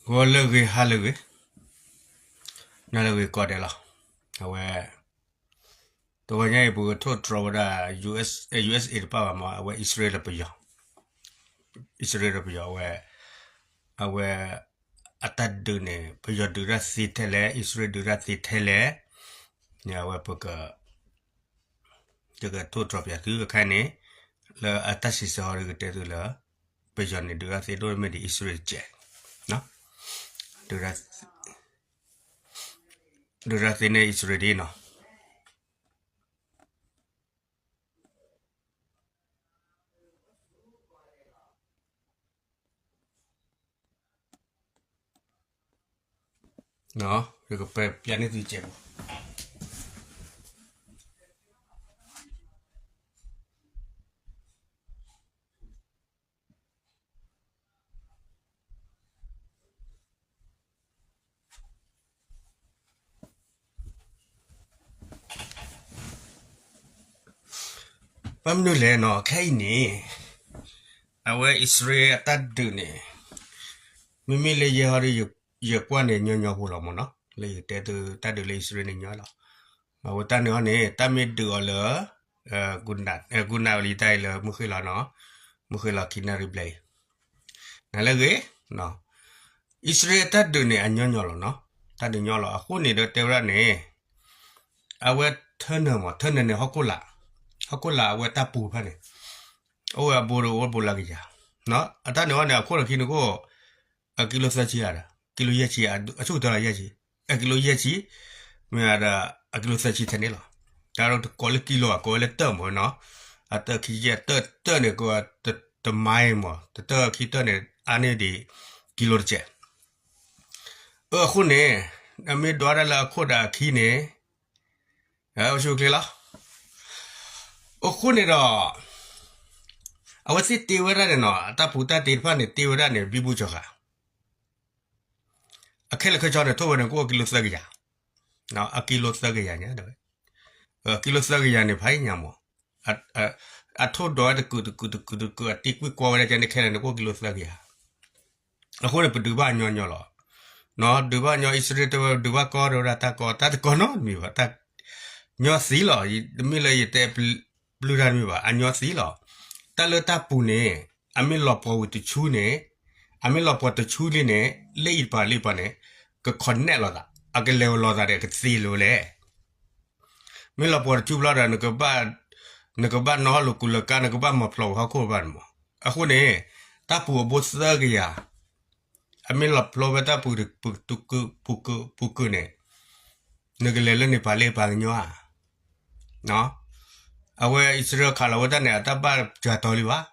ဂီၤလၢအဂ့ၤ ဟါလၢအဂ့ၤ, နၤလၢအဂ့ၤကိးဂၤဒဲးလီၤ. အဝဲ တဂီၤညါအံၤ ပကထိၣ်တြီၤဝဲဒၣ် ယူၢ်အ့ၣ် ယူၢ်အ့ၣ်အ့ တပၣ်ဘၣ်မး, အဝဲအံၣ်စရ့လးဒီးပယီၤ, အံၣ်စရ့လးဒီးပယီၤ အဝဲ အဝဲ အတၢ်ဒုးန့ၣ် ပယီၤဒုးတၢ်သ့ထဲလဲၣ်, အံၣ်စရ့လးဒုးတၢ်သ့ထဲလဲၣ် န့ၣ် အဝဲပက ယကထိၣ်တြီၤပျးသုအခါန့ၣ် လၢအတၢ်စံးဆၢဟီဒီးကတဲသုလၢ ပယီၤန့ၣ်ဒုးတၢ်သ့ဒိၣ်မ့ၢ်ဒံးအံၣ်စရ့လးတကဲး, ဒုးတၢ်သ့န့ၢ်အံၣ်စရ့လးဒ်နီၤ. ယကပျးန့ၢ်သုကဲးပူၤ ဘၣ်မနုၤလဲၣ်နီၤ, ခဲအံၤန့ၣ် အဝဲအံၣ်စရ့လးအတၢ်ဒုးန့ၣ် မ့မ့ၢ်လၢယဲဟီဒီး ယကွၢ်န့ၣ်ညီညီဖိလီၤမးနီၤ, လၢယတဲသုတၢ်ဒုးလၢအံၣ်စရ့လးန့ၣ်ညီလီၤ. အဝဲတၢ်န့ၣ်ဟီန့ၣ် တၢ်မ့ၢ်ဒုးအီၤလၢ ဂုာ်နးလံတၢ်အံၤလၢမုၢ်ဃ့ၢ်လီၤနီၤ, မုၢ်ဃ့ၢ်လီၤခံနၣ်ရံၣ်ဘျဲၣ်အံၤ နၤလၢအဂ့ၤ အံၣ်စရ့လးအတၢ်ဒုးန့ၣ် အညီညီလီၤနီၤ, တၢ်ဒုးညီလီၤ. အဃိန့ၣ်ဒီးတဲဝဲဒၣ်န့ၣ် အဝဲထၢနၢၤမး, ထၢနၢၤန့ၣ် ဟီၣ်ခိၣ်လာ်, ဟီၣ်ခိၣ်လာ်အဝဲတၢ်ပူၤတဖၣ်န့ၣ် အိၣ်ဝဲအဘိဒီးအိၣ်ဘိလၢကယၤ, အတၢ်န့ၣ်အီၤန့ၣ် အခိၣ်ဒီးခံန့ၣ်ကအိၣ် အကံလိသၢဆံဧါဒီး ကံလိယဲၢ်ဆံ, အဆိကတၢၢ်လီၤယဲၢ်ဆံ, အကံလိယဲၢ်ဆံ, မ့ၢ်ဒီး အကံလိသၢဆံထဲန့ၣ်လီၤ. တၢ်ဒီးတကိးလၢကံလိဘၣ်, ကိးဝဲလၢတၢၢ်မးနီၤ, အတၢၢ်ခံကဲ တၢၢ်တၢၢ်န့ၣ် ကိးဝဲတမါမး, တတၢၢ်ခံတၢၢ်န့ၣ် အါန့ၢ်ဒံး ကံလိတကဲး. အဃိန့ၣ် အမ့ၢ်ဒွးဒၣ်လၢအခိၣ်ဒီးအခံန့ၣ် အိၣ်ဆူၣ်အိၣ်ချ့လီၤ. အဃိန့ၣ်ဒီး အဝဲသ့ၣ်တ့ဝဲဒၣ်န့ၣ်နီၤ, အတၢ်ပူၤတၢ်တ့တဖၣ်န့ၣ် တ့ဝဲဒၣ်န့ၣ် ဘံဘူစှၤဃာ်, အခဲလၢာ်ခဲဆ့န့ၣ် ထိၣ်ဝဲန့ၣ် ကအိၣ်ကံလိသၢကယၤ, အကံလိသၢကယၤညါ, ကံလိသၢကယၤန့ၣ် ဖးအံၤညါမး, အထိၣ်ဒွးဝဲတကုာ်တကုာ်တကုာ်တကုာ် အတ့ကွံာ်ကွီဝဲဒၣ်ကဲန့ၣ် ခဲလၢာ်န့ၣ် ကအိၣ်ကံလိသၢကယၤ. အဃိန့ၣ် ပဒုးဘၣ်ညီညီလီၤ. ဒုးဘၣ်ညီ အံၣ်စရ့လးတဲဝဲ ဒုးဘၣ်ကီတဲဝဲဒၣ် တၢ်ကီ တၢ်တကီနီတမံၤဘၣ်, ညီသံလီၤ. တမ့ၢ်လၢယတဲပျုၢ်တၢ်တမံၤဘၣ်, အညီသံလီၤ. တၢ်လၢတၢ်ပူၤန့ၣ် အမ့ၢ်လီၤပှီၤဝံၤတဆူန့ၣ်, အမ့ၢ်လီၤပှီၤတဆူလံန့ၣ် လၢအံၤတပၤလၢအံၤတပၤန့ၣ် က connect လိာ်သး, အကလဲၤဝဲလိာ်သးဒီးကသ့လိၤလဲၣ်. မ့ၢ်လီၤပှီၤတဆူဘျီဒီး နကဘၣ်နီၣ်ဟီၣ်လီၤကူၤလၢကါ နကဘၣ်မၤဖျိးဝဲဟီၣ်ခိၣ်ဘၣ်န့ၣ်မး. အဃိန့ၣ် တၢ်ပူၤအဘိသၢကယၤ အမ့ၢ်လီၤဖျိဝဲတၢ်ပူၤ ပူၤကုာ် ပူၤကုာ်န့ၣ် နကလဲၤလၢန့ၣ်ပၤလၢပှၤကညီဧါ. အဝဲအံၣ်စရ့လးခးလီၤဝဲတၢ်န့ၣ် အတၢ်ဘၣ်စှၤတီၤလံဘၣ်.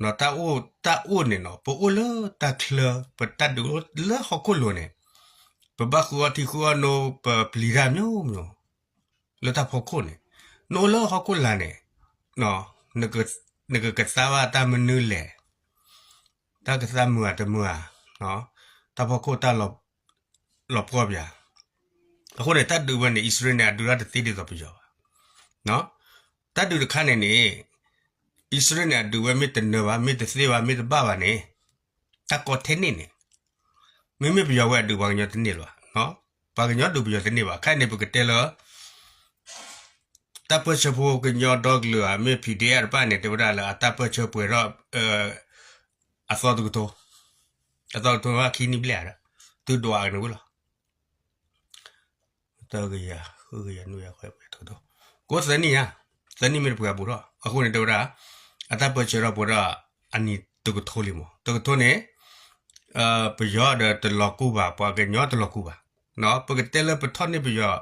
တၢ်အိၣ် တၢ်အိၣ်န့ၣ်နီၤ ပအိၣ်လၢတၢ်ချၢ ပတၢ်ဒုးအိၣ်လၢဟီၣ်ခိၣ်လိၤန့ၣ် ပဘၣ်ဃုအီၣ်ထံဃုအီၣ်နိ ပပျံၤတၢ်မျိုးမျိုး လၢတၢ်ဖီခိၣ်န့ၣ် နအိၣ်လၢဟီၣ်ခိၣ်လာ်န့ၣ် နကကသါဘၣ်တၢ်မနုၤလဲၣ်, တၢ်ကသါမုာ်ဧါတမုာ်ဧါ, တၢ်ဖီခိၣ်တၢ်လီၤပှီၢ်ပှၤ. အဃိန့ၣ် တၢ်ဒုးဝဲန့ၣ် အံၣ်စရ့လးန့ၣ် အဒုးတၢ်တသ့ဒ်သိးပယီၤဘၣ်. တၢ်ဒုးတခါန့ၣ်န့ၣ် အံၣ်စရ့လးန့ၣ် အဒုးဝဲမ့ၢ်တနၢၤဘၣ် မ့ၢ်တသ့ဘၣ် မ့ၢ်တဘၣ်ဘၣ်န့ၣ် တၢ်ကီထဲန့ၣ်န့ၣ် မ့မ့ၢ်ပယီၤဝဲအဒုးပှၤကညီတန့ၢ်လၢၤဘၣ်, ပှၤကညီဒုးပယီၤတန့ၢ်ဘၣ်. ခဲအံၤန့ၣ် ပကတဲလၢ တၢ်ပၢၢ်ဆၢဖိကညီဒီကလုာ်ဧါ မ့ၢ် PDF တဖၣ်န့ၣ် တဲဝဲဒၣ်လၢအတၢ်ပၢၢ်ဆၢပှဲၤထီၣ် အသီတကထိ, အသီတကထိခံနံၣ်ဘျဲၣ်ဧါဒီး သုဒွးကန့ၣ်ဝဲလီၤ. တကယၤ ဃုကယၤ နွံကယၤ ဃိးကယၤ တကထိ, ကိးသၢနံၣ်ဧါ, သၢနံၣ်မ့ၢ်တပှဲၤအဘူးထီၣ်. အဃိန့ၣ် တဲဝဲဒၣ် အတၢ်ပၢၢ်ဆၢထီၣ်ပှဲၤထီၣ်အနံၣ်တကထိလံမး. တကထိန့ၣ် ပယီၤဒီးတလီၤကူၣ်ဘၣ်, ပှၤကညီတလီၤကူၣ်ဘၣ်. ပကတဲလၢပထီၣ်န့ၢ်ပယီၤ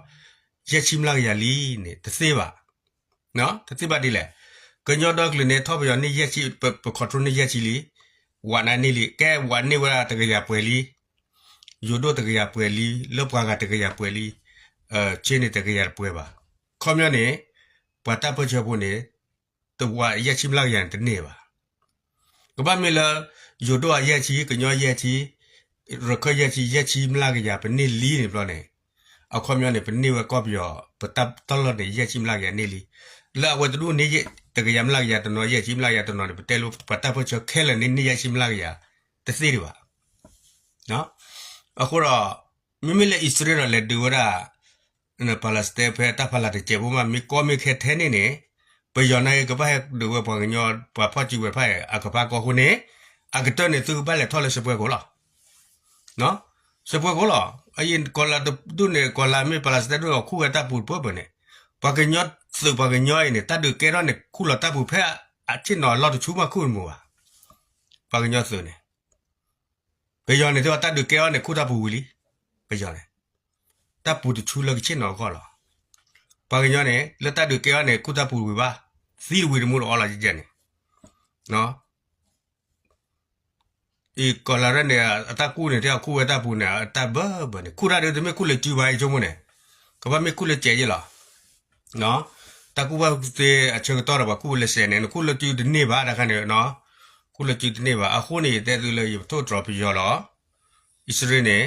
ယဲၢ်ဆံမျးကယၤလံန့ၣ် တသ့ဘၣ်. တသ့ဘၣ်ဒ်လဲၣ်. ကညီဒီကလုာ်န့ၣ် ထီၣ်ပယီၤန့ၢ်ယဲၢ်ဆံ, ပ ပ control န့ၢ်ယဲၢ်ဆံလံ. ဝးနါန့ၢ်လံ, ကဲဝးန့ၢ်ဝဲဒၣ်တကယၤပှဲၤလံ, ယိၤဒိၣ်တကယၤပှဲၤလံ, လၢပှၤဂၤတကယၤပှဲၤလံ, ကၠ့န့ၣ်တကယၤတပှဲၤဘၣ်. ခီပညီန့ၣ် ပှၤတၢ်ပၢၢ်ဆၢဖိန့ၣ် တဝးယဲၢ်ဆံမျးကယၤန့ၣ်တန့ၢ်ဘၣ်. ကဘၣ်မ့ၢ်လၢ ယိၤဒိၣ်အယဲၢ်ဆံ, ကညီယဲၢ်ဆံ, ရခၢၣ်ယဲၢ်ဆံ, ယဲၢ်ဆံမျးကယၤ ပန့ၢ်လံန့ၣ်ဘျီန့ၣ်, အခီပညီန့ၣ် ပန့ၢ်ဝဲကီၢ်ပယီၤ ပတၢ်တၢ်လီၢ်န့ၣ် ယဲၢ်ဆံမျးကယၤန့ၢ်လံ. လၢအဝဲတဒူၣ်န့ၢ်တကယၤမျးကယၤတနီၤ, ယဲၢ်ဆံမျးကယၤတနီၤန့ၣ် ပတဲလၢပှၤတၢ်ပၢၢ်ဆၢခဲလၢာ်န့ၣ် န့ၢ်ယဲၢ်ဆံမျးကယၤ တသ့ဒံးဘၣ်. အဃိဒီး မ့မ့ၢ်လၢအံၣ်စရ့လးဒီးလဲၤဒုးဝဲဒၣ် Palestine ဖဲတၢ်ဖီလာ်တစဲးဖိမး မ့ၢ်ကီမ့ၢ်ခဲထဲန့ၣ်န့ၣ် ပယီၤနာ်က့ကဘၣ်ဟဲဒုးဝဲပှၤကညီ ပှၤဖီၣ်စုကဝဲၤတဖၣ်အံၤ အကဖးကီၢ်ဃိန့ၣ် အကတၢၢ်န့ၣ် သုကဘၣ်လဲၤထီၣ်လၢစပွဲကိးလီၤ. စပွဲကိးလီၤ. အအံၤကီၢ်လၢတဒူၣ်န့ၣ် ကီၢ်လၢမ့ၢ် Palestine ဒူၣ်အီၤခူၣ်ဝဲတၢ်ပူၤတပၢၢ်ပၢၢ်န့ၣ် ပှၤကညီသုးပှၤကညီအံၤန့ၣ် တၢ်ဒုးကဲထီၣ်န့ၣ် ခူၣ်လီၤတၢ်ပူၤဖဲအဆ့ၣ်နီၤအလီၢ်တဆူမးခူၣ်တမုာ်ဘၣ်. ပှၤကညီသုးန့ၣ် ပယီၤန့ၣ် တဲဝဲတၢ်ဒုးကဲအီၤန့ၣ် ခူၣ်တၢ်ပူၤဝံၤလံ. ပယီၤန့ၣ် တၢ်ပူၤတဆူလၢကဆ့ၣ်နီၤအဂီၢ်လီၤ. ပှၤကညီန့ၣ် လၢတၢ်ဒုးကဲအီၤန့ၣ် ခူၣ်တၢ်ပူၤဝံၤဘၣ်, သံတဝံၤတမူတအီလီၤကဲန့ၣ် အံၤကီၢ်လၢ်ရဲၣ်န့ၣ် အတၢ်ကူၣ်န့ၣ် တဲအီၤခူၣ်ဝဲတၢ်ပူၤန့ၣ် အတၢ်ဘၢဘၢန့ၣ် ခူၣ်တၢ်ဒုးတမ့ၢ်ခူၣ်လၢစုဘၣ်အံၤဆိကမိၣ်န့ၣ် ကဘၣ်မ့ၢ်ခူၣ်လၢစဲးယဲလီၤ. တၢ်ကူၣ်ဘၣ်သ့အဆၢကတီၢ်ဒီးပှၤခူၣ်ဝဲလၢစဲးန့ၣ် နခူၣ်လၢစုတန့ၢ်ဘၣ်တခါန့ၣ်, ခူၣ်လၢစုတန့ၢ်ဘၣ်. အဃိန့ၣ် ယတဲသုလၢယပထိၣ်တြီၤပယီၤလီၤ. အံၣ်စရ့လးန့ၣ်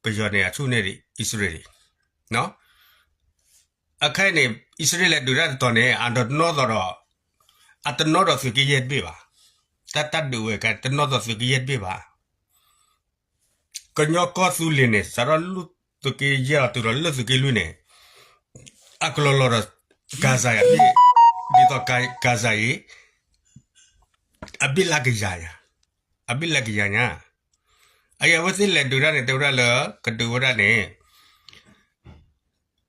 ပယီၤန့ၣ် အဆူၣ်န့ၢ်ဒံးအံၣ်စရ့လးဒံး အခါအံၤန့ၣ် အံၣ်စရ့လးဒုးတၢ်တတီၤန့ၣ် အတနီသီၣ်ဒီး အတနီဒီးသုးက့ယဲၢ်တဘ့ၣ်ဘၣ်. တၢ်တၢ်ဒုးဝဲကတနီသီၣ်သုးက့ယဲၢ်တဘ့ၣ်ဘၣ်. ကညီကီၢ်သူလ့ၤန့ၣ် စးထီၣ်လၢသုးက့ယဲၢ်လီၤတုၤလီၤလၢသုးက့လွံၢ်န့ၣ် အကလီၤလီၤဒီး Gaza အဘ့ၣ်, ဒ်သိး Gaza အံၤ အဘ့ၣ်လၢကယၤညါ, အဘ့ၣ်လၢကယၤညါ. အအံၤအဝဲသ့ၣ်လဲၤဒုးတၢ်န့ၣ် တဲဝဲဒၣ်လၢ ကဒုးဝဲဒၣ်န့ၣ်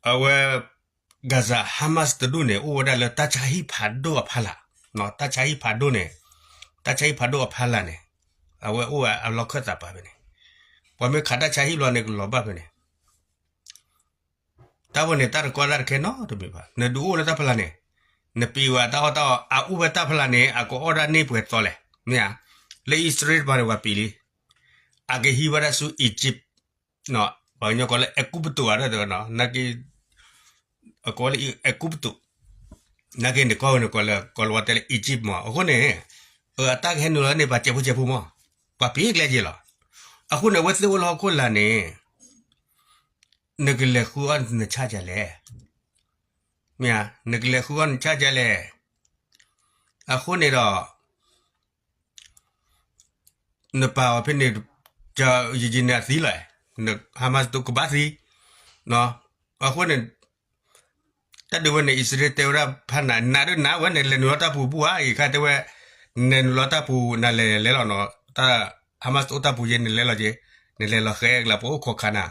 အဝဲ Gaza Hamas တဒူၣ်န့ၣ် အိၣ်ဝဲဒၣ်လၢတၢ်ဆါဟံၣ်ဖးဒိၣ်အဖီလာ်, တၢ်ဆါဟံၣ်ဖးဒိၣ်န့ၣ်, တၢ်ဆါဟံၣ်ဖးဒိၣ်အဖီလာ်န့ၣ် အဝဲအိၣ်ဝဲအလီၢ်ခၢၣ်သးပာ်ဖဲန့ၣ်, ပှၤမ့ၢ်ခးတၢ်ဆါဟံၣ်ဘျီန့ၣ် ကလီၤဘၣ်ဖဲန့ၣ် တၢ်ဝဲန့ၣ် တၢ်တကီတၢ်တခဲနီတမံၤဘၣ်. နဒုးအိၣ်လၢတၢ်ဖီလာ်န့ၣ် နပံးဝဲတၢ်အီၣ်တၢ်အီ, အအိၣ်ဖဲတၢ်ဖီလာ်န့ၣ် အကအိၣ်ဒၣ်န့ၢ်ပှဲၤသီလဲၣ်. မ့ၢ်ဧါ, လၢအံၣ်စရ့လးတပၤန့ၣ် ပှၤပံးလံ, အကဟံးဝဲဒၣ်ဆူ Egypt, ပှၤကညီကိးလၢ အဲၤကူပတူး အတၢ်တနီၤ, နာ်က့ အကိးလၢ အဲၤကူပတူး, နာ်က့န့ၣ် ကီၢ်ဝဲန့ၣ် ကိးလၢ ကိးလၢဝဲတဲလၢ Egypt မး. အဃိန့ၣ် အတၢ်ကဟဲနုာ်လီၤန့ၣ် ပှၤစဲးဖိစဲးဖိမး, ပှၤပံးကျဲက့ၤလီၤ. အဃိန့ၣ် အဝဲသ့ၣ်အိၣ်လၢဟီၣ်ခိၣ်လာ်န့ၣ် နကလဲၤဃုအီၣ်နဆၣ်ကလဲၣ်, မ့ၢ်ဧါ, နကလဲၤဃုအီၣ်နဆၣ်ကလဲၣ်. အဃိန့ၣ်ဒီး နပာ်အီၤဖဲန့ၣ် ယယံၤန့ၣ်အသံလီၤ, Hamas တကဘၣ်သံ. အဃိန့ၣ် တၢ်ဒုးဝဲန့ၣ် အံၣ်စရ့လးတဲဝဲဒၣ်ဖးနး နးဒုးနးဝဲန့ၣ် လဲၤနုာ်လီၤတၢ်ပူၤဘူၣ်ဧါ, ယခါတဲဝဲ နလဲၤနုာ်လီၤတၢ်ပူၤ နလဲၤလဲၤလီၤနီၤ, တၢ် Hamas အိၣ်တၢ်ပူၤယဲ နလဲၤလီၤက့ၤ, နလဲၤလီၤဃဲကလး ပအိၣ်ခိးခးနၤ.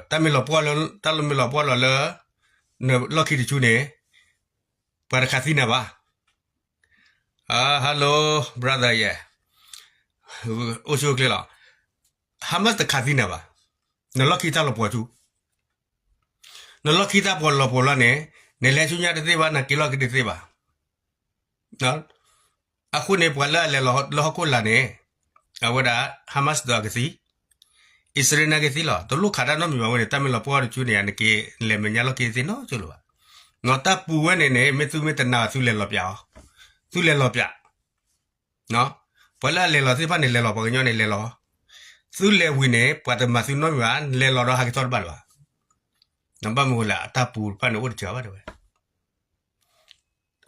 တၢ်မ့ၢ်လီၤပှီၢ်လၢ တၢ်လၢမ့ၢ်လီၤပှီၢ်လီၤလၢ နလီၢ်ခံတဆူန့ၣ် ပှၤတခးသံနၤဘၣ်. Hello brother ယဲ, အိၣ်ဆူၣ်အိၣ်ချ့လီၤ. Hamas တခးသံနၤဘၣ်. နလီၢ်ခံတၢ်လီၤပှီၢ်ဆူ နလီၢ်ခံတၢ်ပှီၢ်လီၤပှီၢ်လီၤန့ၣ် နလဲၤဆူညါတသ့ဘၣ် နက့ၤလီၢ်ခံတသ့ဘၣ်. အဃိန့ၣ် ပှၤလၢအလဲၤလီၤလၢဟီၣ်ခိၣ်လာ်န့ၣ် အဝဲဒၣ် Hamas ဒီးအကသံ, အံၣ်စရ့လးန့ၣ်ကသံလီၤ. တလိၣ်ခးတၢ်နီတမံၤဘၣ်ဝဲန့ၣ် တၢ်မ့ၢ်လီၤပှီၢ်တဆူန့ၣ် နက့ၤလဲၤမဲာ်ညါလီၢ်ခံတသ့နီတစိၤလၢၤဘၣ်. တၢ်ပူၤဝဲန့ၣ်န့ၣ် မ့ၢ်သုမ့ၢ်တနာ် သုလဲၤလီၤပၠးအီၤ, သုလဲၤလီၤပၠး ပှၤလၢအလဲၤလီၤသ့ၣ်တဖၣ်န့ၣ် လဲၤလီၤ, ပှၤကညီန့ၣ် လဲၤလီၤ. သုလဲၤဝံၤန့ၣ် ပှၤတမၤသုနီတမံၤဘၣ်, လဲၤလီၤဒီးဟးက့ၤထီၣ်တဘၣ်လၢၤဘၣ်. ဘၣ်မနုၤလဲၣ် အတၢ်ပူၤတဖၣ်န့ၣ် အိၣ်တစှၤဘၣ်တဲဝဲ,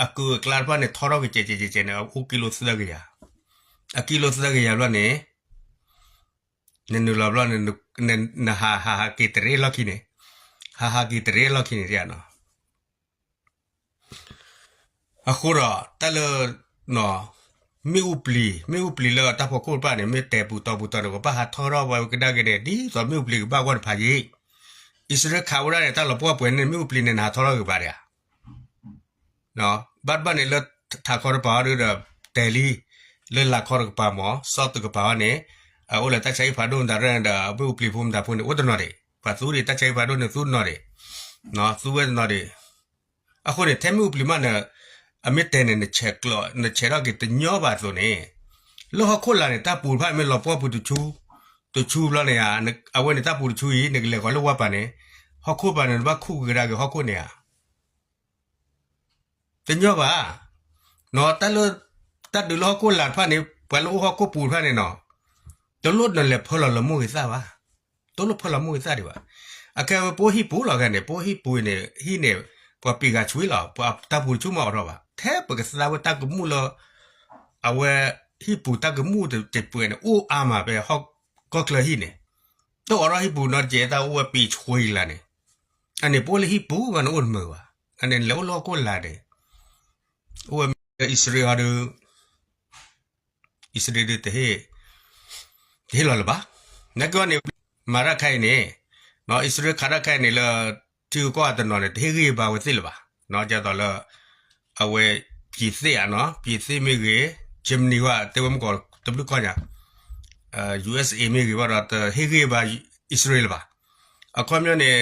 အကုၢ်အကျါတဖၣ်န့ၣ် ထီထီၣ်ကစဲးကဲးကဲးကဲးန့ၣ် အအိၣ်ကံလိသၢကယၤ, အကံလိသၢကယၤဘျီန့ၣ် နနုာ်လီၤဘျီန့ၣ် နဟးဟးဟးက့ၤတရ့လီၢ်ခံန့ၣ်, ဟးဟးက့ၤတရ့လီၢ်ခံန့ၣ်ဒ်နီၤ. အဃိဒီး တၢ်လၢ မ့ၣ်အူပျံၤ, မ့ၣ်အူပျံၤလၢတၢ်ဖီခိၣ်တဖၣ်န့ၣ် မ့ၢ်တဲာ်ပူၤတီၤပူၤတီၤန့ၣ် ကဘၣ်ဟးထီထီၣ်ဝဲကဒါက့ၤန့ၣ် ဒ်သိးမ့ၣ်အူပျံၤကဘၣ်ဂီၢ်တဖးယံၤ, အံၣ်စရ့လးခးဝဲဒၣ်န့ၣ် တၢ်လီၤပှီၢ်ပှဲၤန့ၣ် မ့ၣ်အူပျံၤန့ၣ် နဟးထီထီၣ်က့ၤဘၣ်ဒံးဧါ. ဘၣ်တဘၣ်န့ၣ် လၢထးခီတကပၤအီၤဒီး တဲာ်လံ, လၢလၢ်ခီတကပၤမး စီၣ်တကပၤအီၤန့ၣ် အအိၣ်လၢတၢ်ဆါဟံၣ်ဖးဒိၣ်မတၤရဲၣ်ဒီး မ့ၣ်အူပျံၤဖိမတၤဖိန့ၣ် အိၣ်တနီၤဒံး, ပှၤသူဒံးတၢ်ဆါဟံၣ်ဖးဒိၣ်န့ၣ် သူတနီၤဒံး, သူဝဲတနီၤဒံး. အဃိန့ၣ် ထဲမ့ၣ်အူပျံၤမးန့ၣ် အမ့ၢ်တဲာ်န့ၣ် နဆဲးကျိး နဆဲးထီၣ်က့ၤတညီဘၣ်အသိးန့ၣ်, လၢဟီၣ်ခိၣ်လာ်န့ၣ် တၢ်ပူၤတဖၣ်မ့ၢ်လီၤပှီၢ်ပူၤတဆူ တဆူဘျီန့ၣ်ဧါ, အဝဲန့ၣ်တၢ်ပူၤတဆူအံၤ နကလဲၤဃီၤလၢဝါပၤန့ၣ် ဟီၣ်ခိၣ်ပၤန့ၣ် နဘၣ်ခူၣ်ကဒါက့ၤဟီၣ်ခိၣ်န့ၣ်ဧါ. တညီဘၣ်. တၢ်လၢ တၢ်ဒုးလၢဟီၣ်ခိၣ်လာ်တဖၣ်န့ၣ် ပှၤလၢအိၣ်ဟီၣ်ခိၣ်ပူၤတဖၣ်န့ၣ်နီၤ, တလိၣ်နလဲၤဖၢလီၤလၢမိၢ်ဂ့ၤသၣ်ဘၣ်. တလိၣ်ဖၢလီၤမိၢ်ဂ့ၤသၣ်ဒံးဘၣ်. အခဲဝဲပအိၣ်ဟံၣ်ပူၤလီၤခဲန့ၣ် ပအိၣ်ဟံၣ်ပူၤန့ၣ် ဟံၣ်န့ၣ် ပှၤပံးဂၤဆွံလီၤ ပှၤတၢ်ပူၤတဆူမးအိးထီၣ်ဘၣ်. ထဲပကသါဝဲတၢ်ကမူၣ်လၢ အဝဲ ဟံၣ်ပူၤတၢ်ကမူၣ်တစဲးပှဲၤန့ၣ် အိၣ်အါမးဖဲဟီၣ် ကီၢ်ချၢဟံၣ်န့ၣ်, တအိးထီၣ်ဟံၣ်ပူၤနီတစဲး တၢ်အိၣ်ဝဲပံာ်ဆှံကလါန့ၣ်, အန့ၣ် ပအိၣ်လၢဟံၣ်ပူၤဂီၢ်န့ၣ်အိၣ်တမုာ်ဘၣ်, အန့ၣ်လဲၤအိၣ်လၢဟီၣ်ခိၣ်လာ်န့ၣ်, အိၣ်ဝဲမ့ၢ်အံၣ်စရ့လးဒီး အံၣ်စရ့လးဒုး တဟ့ၣ်လီၤလၢၤဘၣ်. နကီန့ၣ် မၤတၢ်ခါအံၤန့ၣ်, အံၣ်စရ့လးခးတၢ်ခါအံၤန့ၣ်လၢ ထံဂုၤကီၢ်ဂၤတနီၤန့ၣ် တဟ့ၣ်ဂံၢ်ဘါဝဲသ့ၣ်လၢၤဘၣ်. ဒ်သိးလၢ အဝဲ ပြင်သစ်ဧါနီၤ, ပြင်သစ်မ့ၢ်ဂ့ၤ, Germany ဝဲ တဲဝဲမ့ၢ်ကီးတဘျုးကီၢ်ညါ, USA မ့ၢ်ဂ့ၤဘၣ်ဒီး တဟ့ၣ်ဂံၢ်ဘါအံၣ်စရ့လးလၢၤဘၣ်. အခီပညီန့ၣ်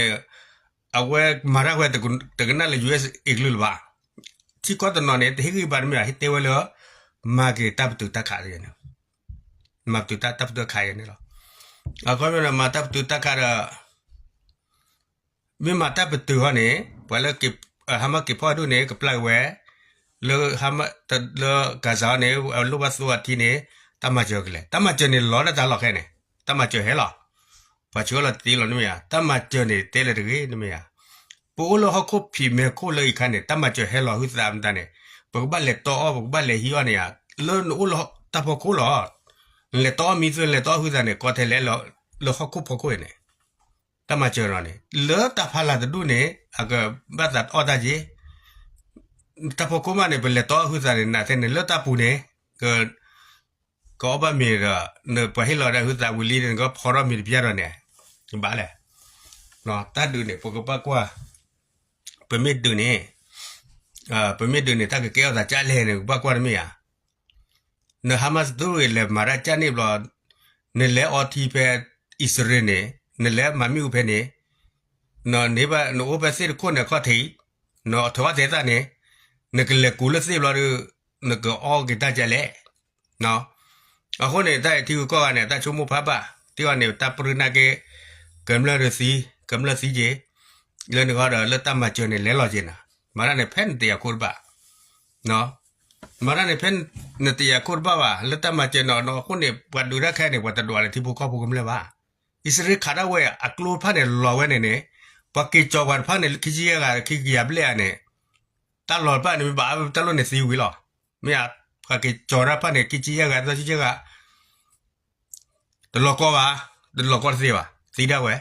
အဝဲမၤတၢ်ဝဲတကနၣ်လၢ USA ကလုၢ်လၢၤဘၣ်. ထံကီၢ်တနီၤန့ၣ် တဟ့ၣ်ဂံၢ်ဘါတမ့ၢ်ဘၣ်, ဟ့ၣ်တဲဝဲလၢ မၤက့ၤတၢ်ပတုာ်တၢ်ခးန့ၣ်, မၤပတုာ်တၢ်ပတုာ်တၢ်ခးယဲန့ၣ်လီၤ. အခီပညီန့ၣ် မၤတၢ်ပတုာ်တၢ်ခးဒီး မ့ၢ်မၤတၢ်ပတုာ်ဟီန့ၣ် ပှၤလၢ ဟါမးက့ၤဖီၣ်ဒိၣ်န့ၣ် ကပျၢ်က့ၤဝဲ, လၢ လၢ Gaza န့ၣ် အလိၣ်ဘၣ်သိအထံန့ၣ် တၢ်မၤစၢၤကလဲၣ်, တၢ်မၤစၢၤန့ၣ် လီၤတၢ်တၢ်လီၢ်ခဲန့ၣ် တၢ်မၤစၢၤဟဲလီၤ. ပှၤဆှၢလီၤတသ့လီၤန့ၣ်မ့ၢ်ဧါ, တၢ်မၤစၢၤန့ၣ် တဲလၢတဂ့ၤန့ၣ်မ့ၢ်ဧါ. ပအိၣ်လၢဟီၣ်ခိၣ်ဖံးမဲာ်ခိၣ်လၢအံၤခါန့ၣ် တၢ်မၤစၢၤဟဲလီၤဟုသးမတၤန့ၣ်, ပကဘၣ်လဲၤတီအီၣ် ပကဘၣ်လဲၤဟံးအီၣ်န့ၣ်ဧါ, လၢနအိၣ်လၢတၢ်ဖီခိၣ်လီၤ. နလဲၤတီအီၣ်မံသွဲ နလဲၤတီအီၣ်ဟုသးန့ၣ် ကီထဲလဲၣ်လၢ လၢဟီၣ်ခိၣ်ဖီခိၣ်အံၤန့ၣ် တၢ်မၤစၢၤနီၤန့ၣ် လၢတၢ်ဖးလၢ်တဒူၣ်န့ၣ် အကဘၣ်သးအီၣ်တၢ်က့ၤ, တၢ်ဖီခိၣ်မးန့ၣ် ပလဲၤတီအီၣ်ဟုသးန့ၣ် နသ့ၣ်န့ၣ် လၢတၢ်ပူၤန့ၣ် က ကအီၣ်ဘၣ်မ့ၤဒီး နပှၤဟ့ၣ်လီၤဒၣ်ဟုသးဝံၤလံန့ၣ် နကဖီထီၣ်မ့ၤတပျၢ်ဒီးန့ၣ် ကဘၣ်လဲၣ်. တၢ်ဒုးန့ၣ် ပကဘၣ်ကွၢ်, ပမ့ၢ်ဒုးန့ၣ်, ပမ့ၢ်ဒုးန့ၣ် တၢ်ကကဲထီၣ်သးကလဲၣ်န့ၣ် ပကဘၣ်ကွၢ်တမ့ၢ်ဧါ. န Hamas တဒူၣ်အံၤ လဲၤမၤတၢ်ကၢ်န့ၣ်ဘျီ, နလဲၤအီထံဖဲအံၣ်စရ့လးန့ၣ်, နလဲၤမၤမ့ၣ်အူဖဲန့ၣ်, နန့ၢ်ဘၣ် နအိၣ်ဖဲသ့ၣ်တခိၣ်န့ၣ်အခီၣ်ထံး, နထီၣ်အီၣ်သဲသၣ်န့ၣ်, နကလဲၤကူးလၢသ့ၣ်ဘျီဒီး နကအီၣ်က့ၤတၢ်ကလဲၣ်. အဃိန့ၣ် တၢ်အံၤထံဂုၤကီၢ်ဂၤန့ၣ် တၢ်ဆိကမိၣ်ဖးဘၣ်, တ့ၢ်အီၤန့ၣ် တၢ်ပြၢနာ်က့, ကမျၢၢ်ဒီးသံ, ကမျၢၢ်သံက့ၤ, လၢနဂီၢ်ဒီးလၢတၢ်မၤစၢၤန့ၣ် လဲၤလီၤက့ၤနၤ, မၤတၢ်န့ၣ် ဖဲနတယာ်ခိၣ်တဘၣ် မၤတၢ်န့ၣ် ဖဲနတယာ်ခိၣ်တဘၣ်ဘၣ် လၢတၢ်မၤစၢၤနီၤနီၤအဃိန့ၣ် ပှၤဒုးတၢ်ခဲအံၤန့ၣ် ပှၤတဒွးလၢထံဖိကီၢ်ဖိကမျၢၢ်ဘၣ်. အံၣ်စရ့လးခးဒၣ်ဝဲအကျိတဖၣ်န့ၣ် လီၤဝဲန့ၣ်န့ၣ်, ပှၤက့ၤကၠီၤပှၤတဖၣ်န့ၣ် ခံဆံယဲၢ်ဂၤ ခံကယၤဘျဲၣ်ဧါန့ၣ်, တၢ်လီၤတဖၣ်န့ၣ် မ့ၢ်ဘၣ်တၢ်လိၣ်န့ၣ်သံဝံၤလီၤ. မ့ၢ်ဧါ, ပှၤက့ၤကၠီၤတၢ်တဖၣ်န့ၣ် ခံဆံယဲၢ်ဂၤ သၢဆံယဲၢ်ဂၤ တလီၤကီဘၣ်, တလီၤကီတသ့ဘၣ်, သံဒၣ်ဝဲ,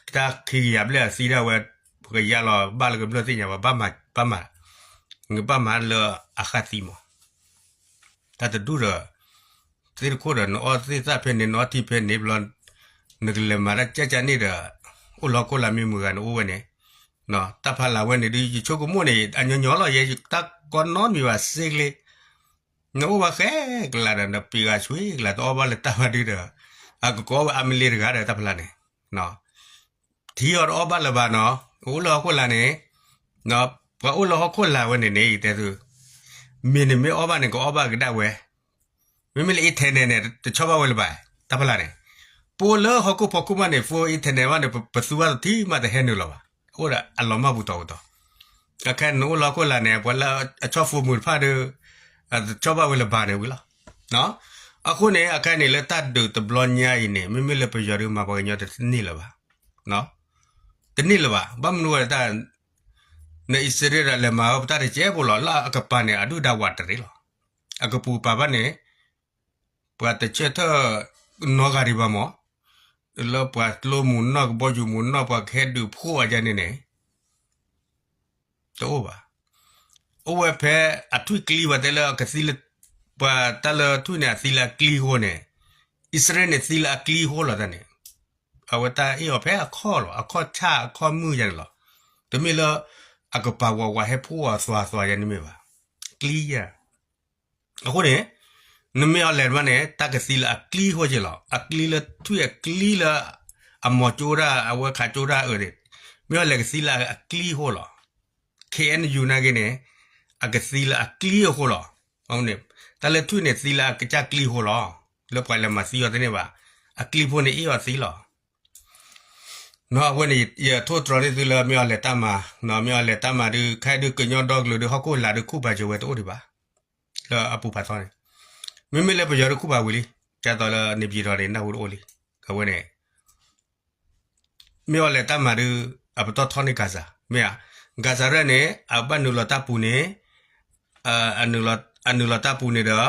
တၢ်ခံကယၤဘျဲၣ်သံဒၣ်ဝဲ, ပကယါလီၤဘၣ်လၢကမျၢၢ်သ့ၣ်ညါ ပှၤဘၣ်မၤ, နကဘၣ်မၤလၢအဃၣ်သံမး, တၢ်တဒူၣ်ဒီး, သ့ၣ်တခိၣ်ဒီး နအီၣ်သ့ၣ်သၣ်ဖဲန့ၣ် နအီထံဖဲန့ၣ်ဘျီ, နကလဲၤမၤတၢ်ကၢ်ကၢ်န့ၣ်ဒီး, အိၣ်လၢဟီၣ်ခိၣ်လာ်မ့ၢ်မုာ်ဂၤနအိၣ်ဝဲန့ၣ်, တၢ်ဖးလၢ်ဝဲန့ၣ်ဒုး ယဆိကမိၣ်န့ၣ် အညီညီလီၤ ယတၢ်ကီနီတမံၤဘၣ်စ့ကျ့ နအိၣ်ဘၣ်ဃဲကလးဒီး နပံၤဂၤဆွံကလး တအီၣ်ဘၣ်လၢတၢ်ဘၣ်ဒုဒီး, အကကိးဝဲအါမ့ၢ်လ့တဂၤဒီးတၢ်ဖးလၢ်န့ၣ်, ထံအီၤတအီၣ်ဘၣ်လၢၤဘၣ်နီၤ, အိၣ်လၢဟီၣ်ခိၣ်လာ်န့ၣ်, ပှၤအိၣ်လၢဟီၣ်ခိၣ်လာ်ဝဲန့ၣ်န့ၣ် ယတဲသု, မ့ၢ်န့ၣ်မ့ၢ်အီၣ်ဘၣ်န့ၣ် ကအီၣ်ဘၣ်ကဒၣ်ဝဲ, မ့မ့ၢ်လၢ internet န့ၣ် တဆီၣ်ဘၣ်ဝဲလၢၤဘၣ်, တၢ်ဖးလၢ်န့ၣ်, ပအိၣ်လၢဟီၣ်ခိၣ်ဖီခိၣ်မးန့ၣ် phone internet မးန့ၣ် ပသူဘၣ်တထံၣ်မးတဟဲနုာ်လီၤဘၣ်, အိၣ်ဒီးအလီၤမၢ်ပူၤတီၤပူၤတီၤ, အခဲနအိၣ်လၢဟီၣ်ခိၣ်လာ်န့ၣ် ပှၤလၢအဆီၣ် phone မုာ်တဖၣ်ဒီး, တဆီၣ်ဘၣ်ဝဲလၢၤဘၣ်န့ၣ်ဝံၤလီၤ. အဃိန့ၣ် အခဲန့ၣ် လၢတၢ်ဒုးတဘျီညါအံၤန့ၣ် မ့မ့ၢ်လၢပယီၤဒီးမၤပှၤကညီတန့ၢ်လၢၤဘၣ်, တန့ၢ်လၢၤဘၣ်, ဘၣ်မနုၤဝဲတၢ် နအံၣ်စရ့လးဒီးလဲၤမၤဝဲပတၢ်တစဲးဖိလီၤ, လၢအကပၤန့ၣ် အဒုၣ်ဒါဝးတရံးလီၤ. အကပူၤကပၤဘၣ်န့ၣ်, ပှၤတဆၢထၢၣ်နီတဂၤဒံးဘၣ်မး, လၢပှၤကျိမုၢ်နီၢ် ကဘီယူၤမုၢ်နီၢ် ပှၤကဟဲဒုးဖှိၣ်အီၤဒ်န့ၣ်န့ၣ် တအိၣ်ဘၣ်. အိၣ်ဝဲဖဲအထွံၣ်ကျံ ပှၤတဲလၢအကသံလၢ, ပှၤတၢ်လၢထွံၣ်န့ၣ် အသံလၢအကျံအဃိန့ၣ်, အံၣ်စရ့လးန့ၣ် သံလၢအကျံအဃိလီၤတၢ်န့ၣ်, အဝဲတၢ်အ့ၣ်အီၤဖဲအခီၣ်လီၤ, အခီၣ်ဆၣ်အခီၣ်မုၢ်ယါန့ၣ်လီၤ. တမ့ၢ်လၢအကပၤဝးဝးဟဲဖှိၣ်အီၤသွးသွးယါန့ၣ်မ့ၢ်ဘၣ်. ကျံယါ အဃိန့ၣ်, နမ့ၢ်အီၤလဲၤမးန့ၣ် တၢ်ကသံလၢအကျံအဃိက့လီၤ. အကျံလၢထွံၣ်အကျံလၢ အမိၢ်ကၠိဒၣ် အဝဲခးကၠိဒၣ်အၢန့ၣ်, မ့ၢ်အီၤလဲၤကသံလၢအကျံအဃိလီၤ. ခဲအံၤနယူၤနာ်က့န့ၣ်, အကသံလၢအကျံအဃိလီၤ. အဃိန့ၣ်, တၢ်လၢထွံၣ်န့ၣ်သံလၢအကစၢ်ကျံအဃိလီၤ. လၢပှၤလဲၤမၤသံအီၤသ့န့ၣ်ဘၣ်, အကျံဖိန့ၣ်အ့ၣ်အီၤသံလီၤ. အဝဲန့ၣ် ယထိၣ်သတြီၤန့ၢ်သုလၢမ့ၢ်အီၤလဲၤတၢ်မၤ, မ့ၢ်အီၤလဲၤတၢ်မၤဒုး ခဲဒုးကညီဒီကလုာ်ဒုး ဟီၣ်ခိၣ်လာ်ဒုးခူၣ်ပာ်စၢၤဝဲတအိၣ်ဒံးဘၣ်. လၢအပူၤဖးသီန့ၣ်, မ့မ့ၢ်လၢပယီၤဒုးခူၣ်ပာ်ဝံၤလံ, ဒ်သိးလၢန့ၣ်ပယီၤဒီးန့ၣ် နၢ်ဟူတအိၣ်လံ. အဝဲန့ၣ် မ့ၢ်အီၤလဲၤတၢ်မၤဒုး အပတီၢ်ထီန့ၢ် Gaza မ့ၢ်ဧါ. Gaza ရဲၣ်န့ၣ် အဘၣ်နုာ်လီၤတၢ်ပူၤန့ၣ်, အနုာ်လီၤတၢ်ပူၤန့ၣ်ဒီး,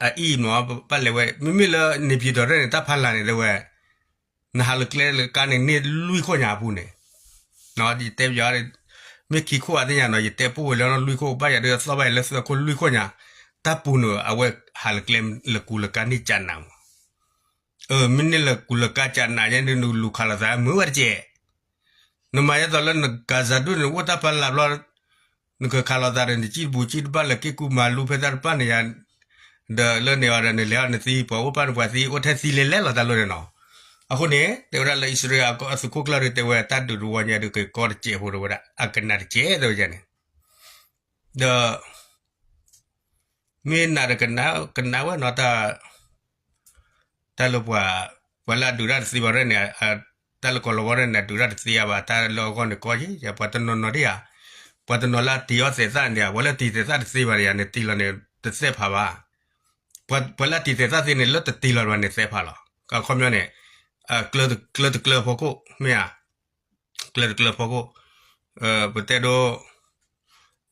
အအံၤမ့ၢ် ဘၣ်လဲၤဝဲ မ့မ့ၢ်လၢ နေပြည်တော် ရဲၣ်န့ၣ် တၢ်ဖးလၢ်န့ၣ် တဲဝဲ နဟးလၢကျဲလၢကါန့ၣ် န့ၢ်လွံၢ်ခိၣ်ညါအပူၤန့ၣ်, ယတဲပယီၤ မ့ၢ်ခံခိၣ်အသ့ၣ်ညါနီၤ ယတဲပိၢ်ဝဲလၢလွံၢ်ခိၣ် ဘၣ်ယၤဒုးသီၣ်ဘၣ်ယၤလၢသၢခိၣ်လွံၢ်ခိၣ်ညါ, တၢ်ပူၤန့ၣ် အဝဲဟးလၢကျဲလၢကူလၢကါန့ၢ်ကးနးမး မ့ၢ်န့ၢ်လၢကူလၢကါကးနးယဲန့ၣ် နလူၤခးလိာ်သးမုာ်ဝဲတကဲး, နမၤယဲသိးလၢန Gaza ဒူၣ်န့ၣ် အိၣ်တၢ်ဖးလၢ်ဘျီ, နကခးလိာ်သးဒီး နစံၣ်တဘူးစံၣ်တဘၣ်လၢက့ၢ်ကူမၤလူဖဲတၢ်တပၣ်န့ၣ်ယါ, ဒီးလၢန့ၣ်အီၤဒီး နလဲၤအီၤနသံ ပှၤအိၣ်ပၢ်န့ၣ်ပှၤသံ အိၣ်ထဲသံလဲၤလဲၤလီၤတၢ်လီၢ်န့ၣ်နီၤ, အဃိန့ၣ် တဲဝဲဒၣ်လၢအံၣ်စရ့လးအသုးခိၣ်ကျၢၢ်ဒီး တဲဝဲတၢ်ဒုးတဝီညါဒီး ကကီတစဲးဖိဒီးဝဲဒၣ် အကနးတစဲးတဲဝဲန့ၣ်, ဒီး မ့ၢ်နးဒီးကနးဝဲနီၤ တၢ်လၢပှၤ, ပှၤလၢအဒုးတၢ်တသ့ဘၣ်ရဲၣ်န့ၣ်, တၢ်လၢကီၢ်လီၤဝါရဲၣ်န့ၣ် အဒုးတၢ်တသ့ဘၣ်, တၢ်လၢအဂီၢ်န့ၣ်ကီယဲ, ပှၤတနီၤနီၤဒ်ဧါ, ပှၤတနီၤလၢအတ့ၤအီၣ်သဲးသၣ်န့ၣ် ပှၤလၢတ့ၤသဲးသၣ်တသ့ဘၣ်န့ၣ် နတ့ၤလီၤန့ၣ် တသဲးဖးဘၣ်, ပှၤလၢအတ့ၤသဲးသၣ်သ့န့ၣ် လၢတတ့ၤလီၤဘၣ်န့ၣ်သဲးဖးလီၤ, အခီပညီန့ၣ်, ကျၢၤတကျၢၤဖီခိၣ် မ့ၢ်ဧါ ကျၢၤတကျၢၤဖီခိၣ်, ပတဲဒိ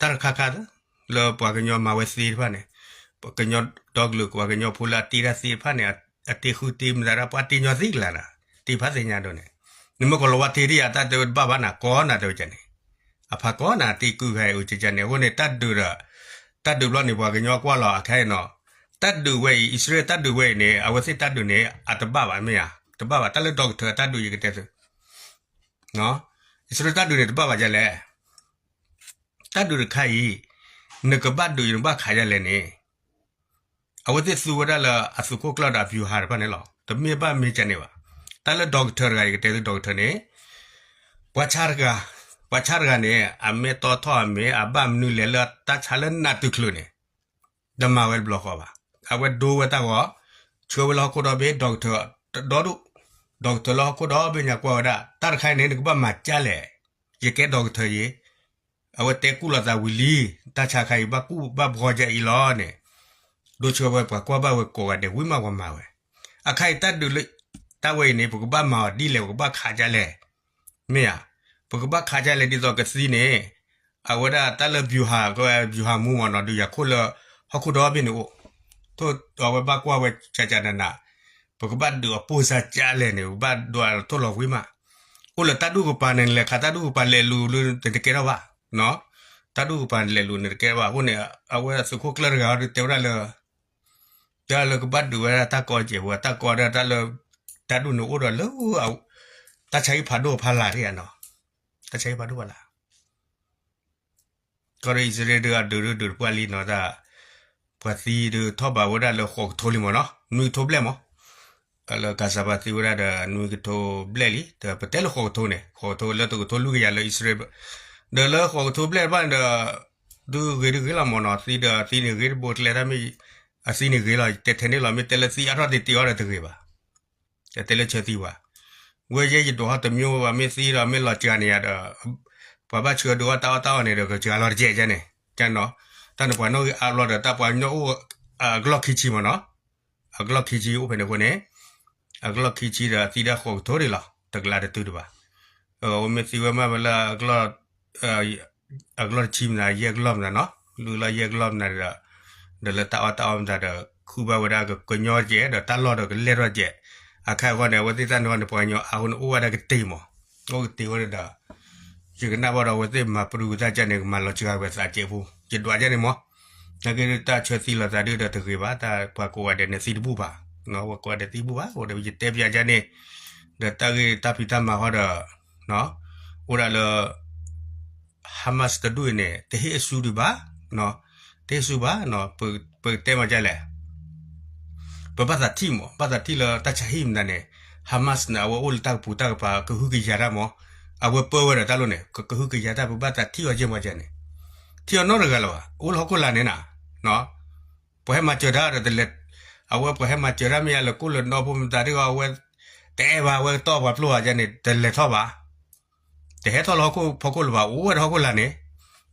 တၢ်တခါခါ လၢပှၤကညီမၤဝဲသ့တဖၣ်န့ၣ်, ပကညီဒီကလုာ် ပှၤကညီဖိလၢအတ့တၢ်သ့တဖၣ်န့ၣ်, အတ့ဃုတ့မတၤဒၣ် ပှၤတ့ညီသ့ကလၤနၤ, တ့ဖးသ့ညါဒိၣ်န့ၣ်, နမ့ၢ်ကီၢ်လီၤဝါတ့ဒ်ယၤ တၢ်တဲဝဲတဘၣ်ဘၣ်နၤ ကီနၤတဲဝဲန့ၣ်, အဖးကီနၤ တ့ကုၢ်ခါအံၤအိၣ်ကကန့ၣ်, အဃိန့ၣ် တၢ်ဒုးဒီး, တၢ်ဒုးဘျီန့ၣ် ပှၤကညီကွၢ်လီၤအခဲအံၤနီၤ, တၢ်ဒုးဝဲအံၤ အံၣ်စရ့လးတၢ်ဒုးဝဲအံၤန့ၣ် အဝဲသ့ၣ်တၢ်ဒုးန့ၣ် အတဘၣ်ဘၣ်မ့ၢ်ဧါ, တဘၣ်ဘၣ် တၢ်လၢ doctor တၢ်ဒုးယကတဲသု အံၣ်စရ့လးတၢ်ဒုးန့ၣ် တဘၣ်ဘၣ်ဒ်လဲၣ်, တၢ်ဒုးတခါအံၤ, နကဘၣ်ဒုးအံၤ နဘၣ်ခးဒ်လဲၣ်န့ၣ်, အဝဲသ့ၣ်သူဝဲဒၣ်လၢအသုးခိၣ်ကျၢၢ်ဒီးအဗျူဟာတဖၣ်န့ၣ်လီၤ, တမ့ၢ်ဘၣ်မ့ၢ်ကန့ၣ်ဘၣ်, တၢ်လၢ doctor တဂၤ ယကတဲသု doctor န့ၣ်, ပှၤဆါတဂၤ, ပှၤဆါတဂၤန့ၣ် အမ့ၢ်တီထီၣ်အမ့ၢ် အဘၣ်မနုၤလဲၣ်လၢတၢ်ဆါလၢနးတုၤချုးန့ၣ် တမၤဝဲတဘျီဃီဘၣ်, အဝဲဒိဝဲတၢ်ဂီၤ, ဆှၢဝဲလၢဟီၣ်ခိၣ်ဒီဘ့ၣ် doctor ဒီဒူၣ်, doctor လၢဟီၣ်ခိၣ်ဒီဘ့ၣ်ညါကွၢ်ဝဲဒၣ် တၢ်တခါအံၤန့ၣ် နကဘၣ်မၤကၢ်လဲၣ်, ယကဲ doctor ယ့ၣ်, အဝဲတဲကူၣ်လိာ်သးဝံၤလံ, တၢ်ဆါခါအံၤ ဘၣ်ကူၣ်ဘၣ်ဘှီကၢ်အံၤလီၤန့ၣ်, ဒိဆှၢဝဲပှၤကွၢ်ဘၣ်ဝဲကိးဂၤဒဲး ဝံၤမးပှၤမၤဝဲ, အခါအံၤတၢ်ဒုးလၢ, တၢ်ဝဲအံၤန့ၣ် ပကဘၣ်မၤအီၤဒ်လဲၣ် ပကဘၣ်ခးကၢ်လဲၣ်, မ့ၢ်ဧါ, ပကဘၣ်ခးကၢ်လဲၣ်ဒ်သိးကသံန့ၣ်, အဝဲဒၣ်တၢ်လၢ ဗျူဟာ က ဗျူဟာမှူး မ့ၢ်နီၤ ဒုးယၤခိၣ်လၢ ဟီၣ်ခိၣ်ဒီဘ့ၣ်န့ၣ်အိၣ်, ထိၣ်အဝဲဘၣ်ကွၢ်ဝဲကကနန, ပကဘၣ်ဒုးအပိၢ်စါကၢ်လဲၣ်န့ၣ် ပဘၣ်ဒိးအထိၣ်လီၤဝံၤမး, အိၣ်လၢတၢ်ဒူၣ်ကပၤန့ၣ် လဲၤခးတၢ်ဒူၣ်ကပၤလဲၤလူၤလၢနတကဲထီၣ်ဘၣ်, တၢ်ဒူၣ်ကပၤလဲၤလူၤနတကဲထီၣ်ဘၣ်, အဃိန့ၣ် အဝဲသုးခိၣ်ကျၢၢ်တဂၤဒီးတဲဝဲဒၣ်လၢ တဲလၢကဘၣ်ဒုးဝဲဒၣ်တၢ်ကီကဲးဖိ တၢ်ကီဒၣ်တၢ်လၢ, တၢ်ဒူၣ်န့ၣ်အိၣ်ဒီးလၢ, တၢ်ဆါဟံၣ်ဖးဒိၣ်ဖးလၢ်ဒ်ဧါနီၤ, တၢ်ဆါဟံၣ်ဖးဒိၣ်ဖးလၢ်, ကီၢ်ဒီးအံၣ်စရ့လးဒုးအဒုးဒုးတပှၢ်လံနီၤ, ပှၤသံဒုးထီၣ်ဘးဝဲဒၣ်လၢဃိးကထိလံမ့ၢ်နီၤ, နွံကထိဘျဲၣ်မး လၢကၤစၤဘၣ်သံဝဲဒၣ်ဒီးနွံကထိဘျဲၣ်လံ, ဒီးပတဲလၢဃိးကထိန့ၣ် ဃိးကထိလၢတကထိလွံၢ်ကယၤလၢအံၣ်စရ့လး, ဒီးလၢဃိးကထိဘျဲၣ်တဖၣ်န့ၣ်ဒီး, ဒုးဂ့ၤဒုးဂ့ၤလီၤမ့ၢ်နီၤ, သံဒီးသံန့ၣ်ဂ့ၤတဘိကျဲတၢ်မ့ၢ်, အသံန့ၣ်ဂ့ၤလီၤ ယတဲထဲန့ၣ်လီၤ, မ့ၢ်တဲလၢသံအါထီၣ်တ့ၢ်တ့ၢ်အီၤဒီးတဂ့ၤဘၣ်, တဲလၢဆၢသံဘၣ်, ဝဲယဲယဒိးဟီၣ်တမံၤဘၣ် မ့ၢ်သံဒီးမ့ၢ်လီၤစှၤန့ၣ်ယၤဒီး, ပှၤဘၣ်ဆှၢဒုးအီၣ်တၢ်အီၣ်တၢ်အီန့ၣ်ဒီး ကစှၤလီၤတကဲးကဲန့ၣ်, ကနီၤ, တၢ်န့ၣ်ပှၤနီၣ်ဂံၢ်အါဘျီဒီး တၢ်ပှၤကညီအိၣ်, အကလီၢ်ခံဆံမ့ၢ်နီၤ, အကလီၢ်ခံဆံအိၣ်ဖဲန့ၣ်အဃိန့ၣ်, အကလီၢ်ခံဆံဒီးသံဒၣ်ဃိးကထိဒံးလီၤ, တကလးတတုၤဒံးဘၣ်, အဝဲမ့ၢ်သံဝဲမးဝဲလၢအကလီၢ် အကလီၢ်တဆံမနုၤ ယဲၢ်ကလီၢ်မနုၤနီၤ, လုၢ်လီၤယဲၢ်ကလီၢ်မနုၤဒီး, ဒီးလၢတၢ်အီၣ်တၢ်အီမနုၤဒီး ခုၣ်ဘၣ်ဝဲဒၣ်ကညီကဲး ဒီးတၢ်လီၢ်ဒီးကလဲၢ်ထီၣ်ကဲး, အခါအဂီၢ်န့ၣ် အဝဲသ့ၣ်တၢ်န့ၣ်အီၤန့ၣ် ပှၤကညီအါဃိန့ၣ် အိၣ်ဝဲဒၣ်ကတ့ၤမး, အိၣ်ကတ့ၤဝဲဒီး ယကနၣ်ဘၣ်ဒီး အဝဲသ့ၣ်မၤပရူၤကသးကၢ်န့ၣ် ကမၤလီၤစှၤဝဲသးကဲးဖိ, ယဒွးကၢ်န့ၣ်မး, နာ်က့တၢ်ဆၢသံလိာ်သးဒုဒီးတဂ့ၤဘၣ်, တၢ်ပှၤကိးဂၤဒဲးန့ၣ်သံတဘူၣ်ဘၣ်, ပှၤကိးဂၤဒဲးသံဘူၣ်ဘၣ်, အိၣ်ဒီးယတဲပျးကၢ်န့ၣ်, ဒီးတၢ်ဂ့ၢ်တၢ်ဖံးတၢ်မၤဃီဒီး အိၣ်ဒၣ်လၢ Hamas တဒူၣ်အံၤန့ၣ် တဟ့ၣ်အစုဒံးဘၣ်, တဟ့ၣ်အစုဘၣ်, ပကတဲမၤဒ်လဲၣ်, ပဘၣ်သးထံၣ်မး, ဘၣ်သးထံၣ်လၢတၢ်ဆါဟံၣ်မတၤန့ၣ်, Hamas န့ၣ် အဝဲအိၣ်လၢတၢ်ကပူၤတၢ်ကပၤ ကဟုကယာ်တၢ်မး, အဝဲပၢဝဲဒီးတၢ်လိၣ်န့ၣ် ကဟုကယာ်တၢ် ပဘၣ်သးထံၣ်အီၤကဲမၤဒ်န့ၣ်, ထံၣ်အီၤနီတဂၤလၢၤဘၣ်, အိၣ်လၢဟီၣ်ခိၣ်လာ်န့ၣ်နၤ ပှၤဟဲမၤစၢၤတၢ်ဒီးတလဲၤ, အဝဲပှၤဟဲမၤစၢၤတၢ်မ့ၢ်ယါလၢကိၣ်လၢနီၢ်ဖိမတၤဒ်အီၤ အဝဲတအဲၣ်ဘၣ် အဝဲကတီၢ်ပှၤဖျိဘၣ်ယါန့ၣ် တလဲၤထီၣ်ဘၣ်, တဟဲထီၣ်လၢဟီၣ်ခိၣ်ဖီခိၣ်လၢၤဘၣ် အိၣ်ဝဲဒီးဟီၣ်ခိၣ်လာ်န့ၣ်,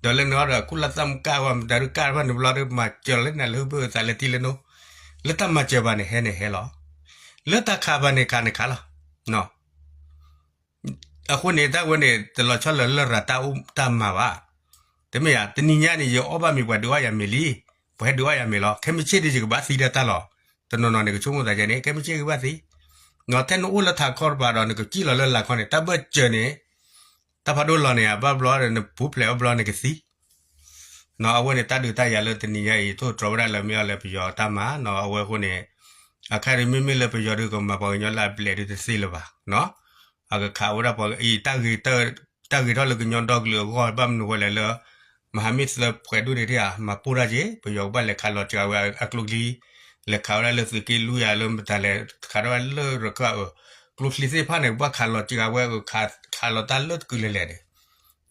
ဒီးလၢန့ၣ်ဒီး ကုလသမဂ္ဂဝဲမတၤဒုးကၢ်တဖၣ်န့ၣ်ဘျီဒီး မၤစၢၤလၢနၤလၢဟၢဖၢသးလဲၤထံၣ်လၢနိ, လၢတၢ်မၤစၢၤဘၣ်န့ၣ်ဟဲန့ၣ်ဟဲလီၤ, လၢတၢ်ခးဘၣ်န့ၣ်ခးန့ၣ်ခးလီၤ. အဃိန့ၣ် တၢ်ဝဲန့ၣ် တလီၤဆီလၢလရာ်တၢ်အိၣ်တၢ်မၤဘၣ်. တမ့ၢ်ဧါ, တနံၤညါန့ၣ် ယအီၣ်ဘၣ်မ့ၤပှၤဒုးအီၣ်ယၤမ့ၤလံ. ပှၤဟဲဒုးအီၣ်ယၤမ့ၤလီၤ. ခဲမုၢ်ဆ့ၣ်ဒ်ယကဘၣ်သံဒၣ်တၢ်လီၤ. တနီၤနီၤန့ၣ် ကဆိကမိၣ်သးဒ်န့ၣ် ခဲမုၢ်ဆ့ၣ်ကဘၣ်သံ, ထဲနအိၣ်လၢထးခီတပၤဒီး နကစံၣ်လီၤလၢလာ်ခီန့ၣ် တၢ်ဘၢၣ်စၢၤန့ၣ် တၢ်ဖးဒိၣ်လီၤန့ၣ် အဘၣ်ဘျီဒီး နပူၤဖျဲးဘၣ်ဘျီနကသံ နီၣ် အဝဲန့ၣ်တၢ်ဒုးတၢ်ယၤလၢတနံၤညါအံၤ ထိၣ်တြီၤဝဲဒၣ်လၢမ့ၢ်အီၤလၢပယီၤတၢ်မၤနီၣ် အဝဲအဃိန့ၣ် အခါဒုးမ့မ့ၢ်လၢပယီၤဒုးကမၤပှၤကညီလၢအဘျဲၣ်ဒုးတသ့လၢၤဘၣ်နီၣ် အကခးဝဲဒၣ်ပှၤအံၤ တၢ်ဂ့ၤထီၣ်လၢကညီဒီကလုာ်အဂီၢ် ဘၣ်မနုၤဃိလဲၣ်လၢ မဟာမိတ်သၢဖှဲးဒိၣ်န့ၣ်ဒၣ်ဧါ မၤပိၢ်တၢ်က့ၤ ပယီၤကဘၣ်လဲၤခးလီၤစှၤဝဲအကျိချံ လဲၤခးဝဲဒၣ်လၢသုးက့လွံၢ်ဧါ လၢမတၤလဲၣ် ခးထီၣ်ဝဲလၢရခၢၣ်အၢ ကျိချံသ့ၣ်တဖၣ်န့ၣ် ကဘၣ်ခးလီၤစှၤဝဲ ခးလီၤတၢ်လၢတကုာ်လဲၤလဲၣ်န့ၣ်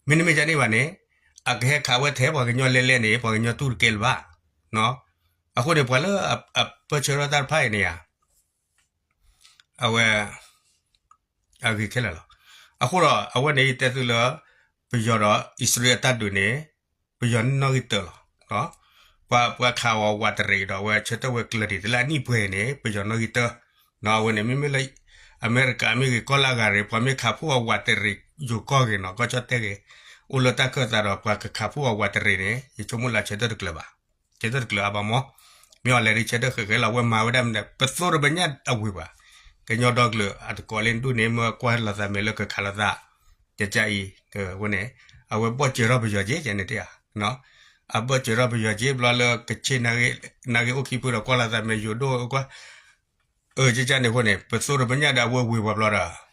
မ့တမ့ၢ်ဒ်န့ၣ်ဘၣ်န့ၣ် အကဟဲခးဝဲထဲပှၤကညီလဲၤလဲၣ်န့ၣ် ပှၤကညီတူၢ်တကဲလၢၤဘၣ် အဃိန့ၣ် ပှၤလၢအပၢၢ်ဆၢထီၣ်တၢ်တဖၣ်အံၤန့ၣ်ဧါ အဝဲ အဂ့ၤခဲလၢာ်လီၤ. အဃိဒီး အဝဲန့ၣ်ယတဲသုလၢ ပယီၤဒီးအံၣ်စရ့လးအတၢ်ဒုးန့ၣ် ပယီၤန့ၣ်နီၣ်ဂံၢ်တၢလီၤ. ပှၤ ပှၤခးအီၤဝးတရံးဒီး အဝဲဆၢထၢၣ်ဝဲကျၢၤဒံး တလၢအနံၣ်ပှဲၤန့ၣ် ပယီၤနီၣ်ဂံၢ်တၢ နီၣ် အဝဲန့ၣ် မ့မ့ၢ်လၢ အမဲရကၤမ့ၢ်ဂ့ၤ ကီၢ်လၢအဂၤရ့ၣ် ပှၤမ့ၢ်ခးဖှိၣ်အီၤဝးတရံး ယိၤကီၢ်ဂ့ၤနီၣ် ကီၢ်ကၠီၣ်တဲၣ်ဂ့ၤ အိၣ်လၢတၢ်ခၢၣ်သးဒီး ပှၤကခးဖှိၣ်အီၤဝးတရံးန့ၣ် ယဆိကမိၣ်လၢဆၢထၢၣ်တကျၢၤဘၣ် ဆၢထၢၣ်တကျၢၤအါဘၣ်မး မ့ၢ်အီၤလဲၤဒ်ဆၢထၢၣ်ဃဲးဃဲးလီၤ အဝဲမၤဝဲဒၣ်မနုၤ ပသိၣ်တဘ့ၣ်ညၣ်အဝ့ၤဘၣ် ကညီဒီကလုာ်အတကိးလၢဒူၣ်န့ၣ် မ့ၢ်ကွၢ်လိာ်သးမဲာ်လၢကခးလိာ်သး ကကအံၤ အဝဲန့ၣ် အဝဲဘီၣ်စၢၤထီၣ်ပယီၤက့ၤ ကန့ၣ်တ့ၢ်ဧါ အဘီၣ်စၢၤထီၣ်ပယီၤက့ၤဘျီလၢကဆ့ နဂ့ၤအိၣ်ခံဖုဒီးကွၢ်လိာ်သးမဲာ်ယိၤဒိၣ်ကွၢ် အကန့ၣ်အဃိန့ၣ် ပသိၣ်တဘ့ၣ်ညၣ်ဒီးအဝဲဝ့ၤပှၤဘျီဒီး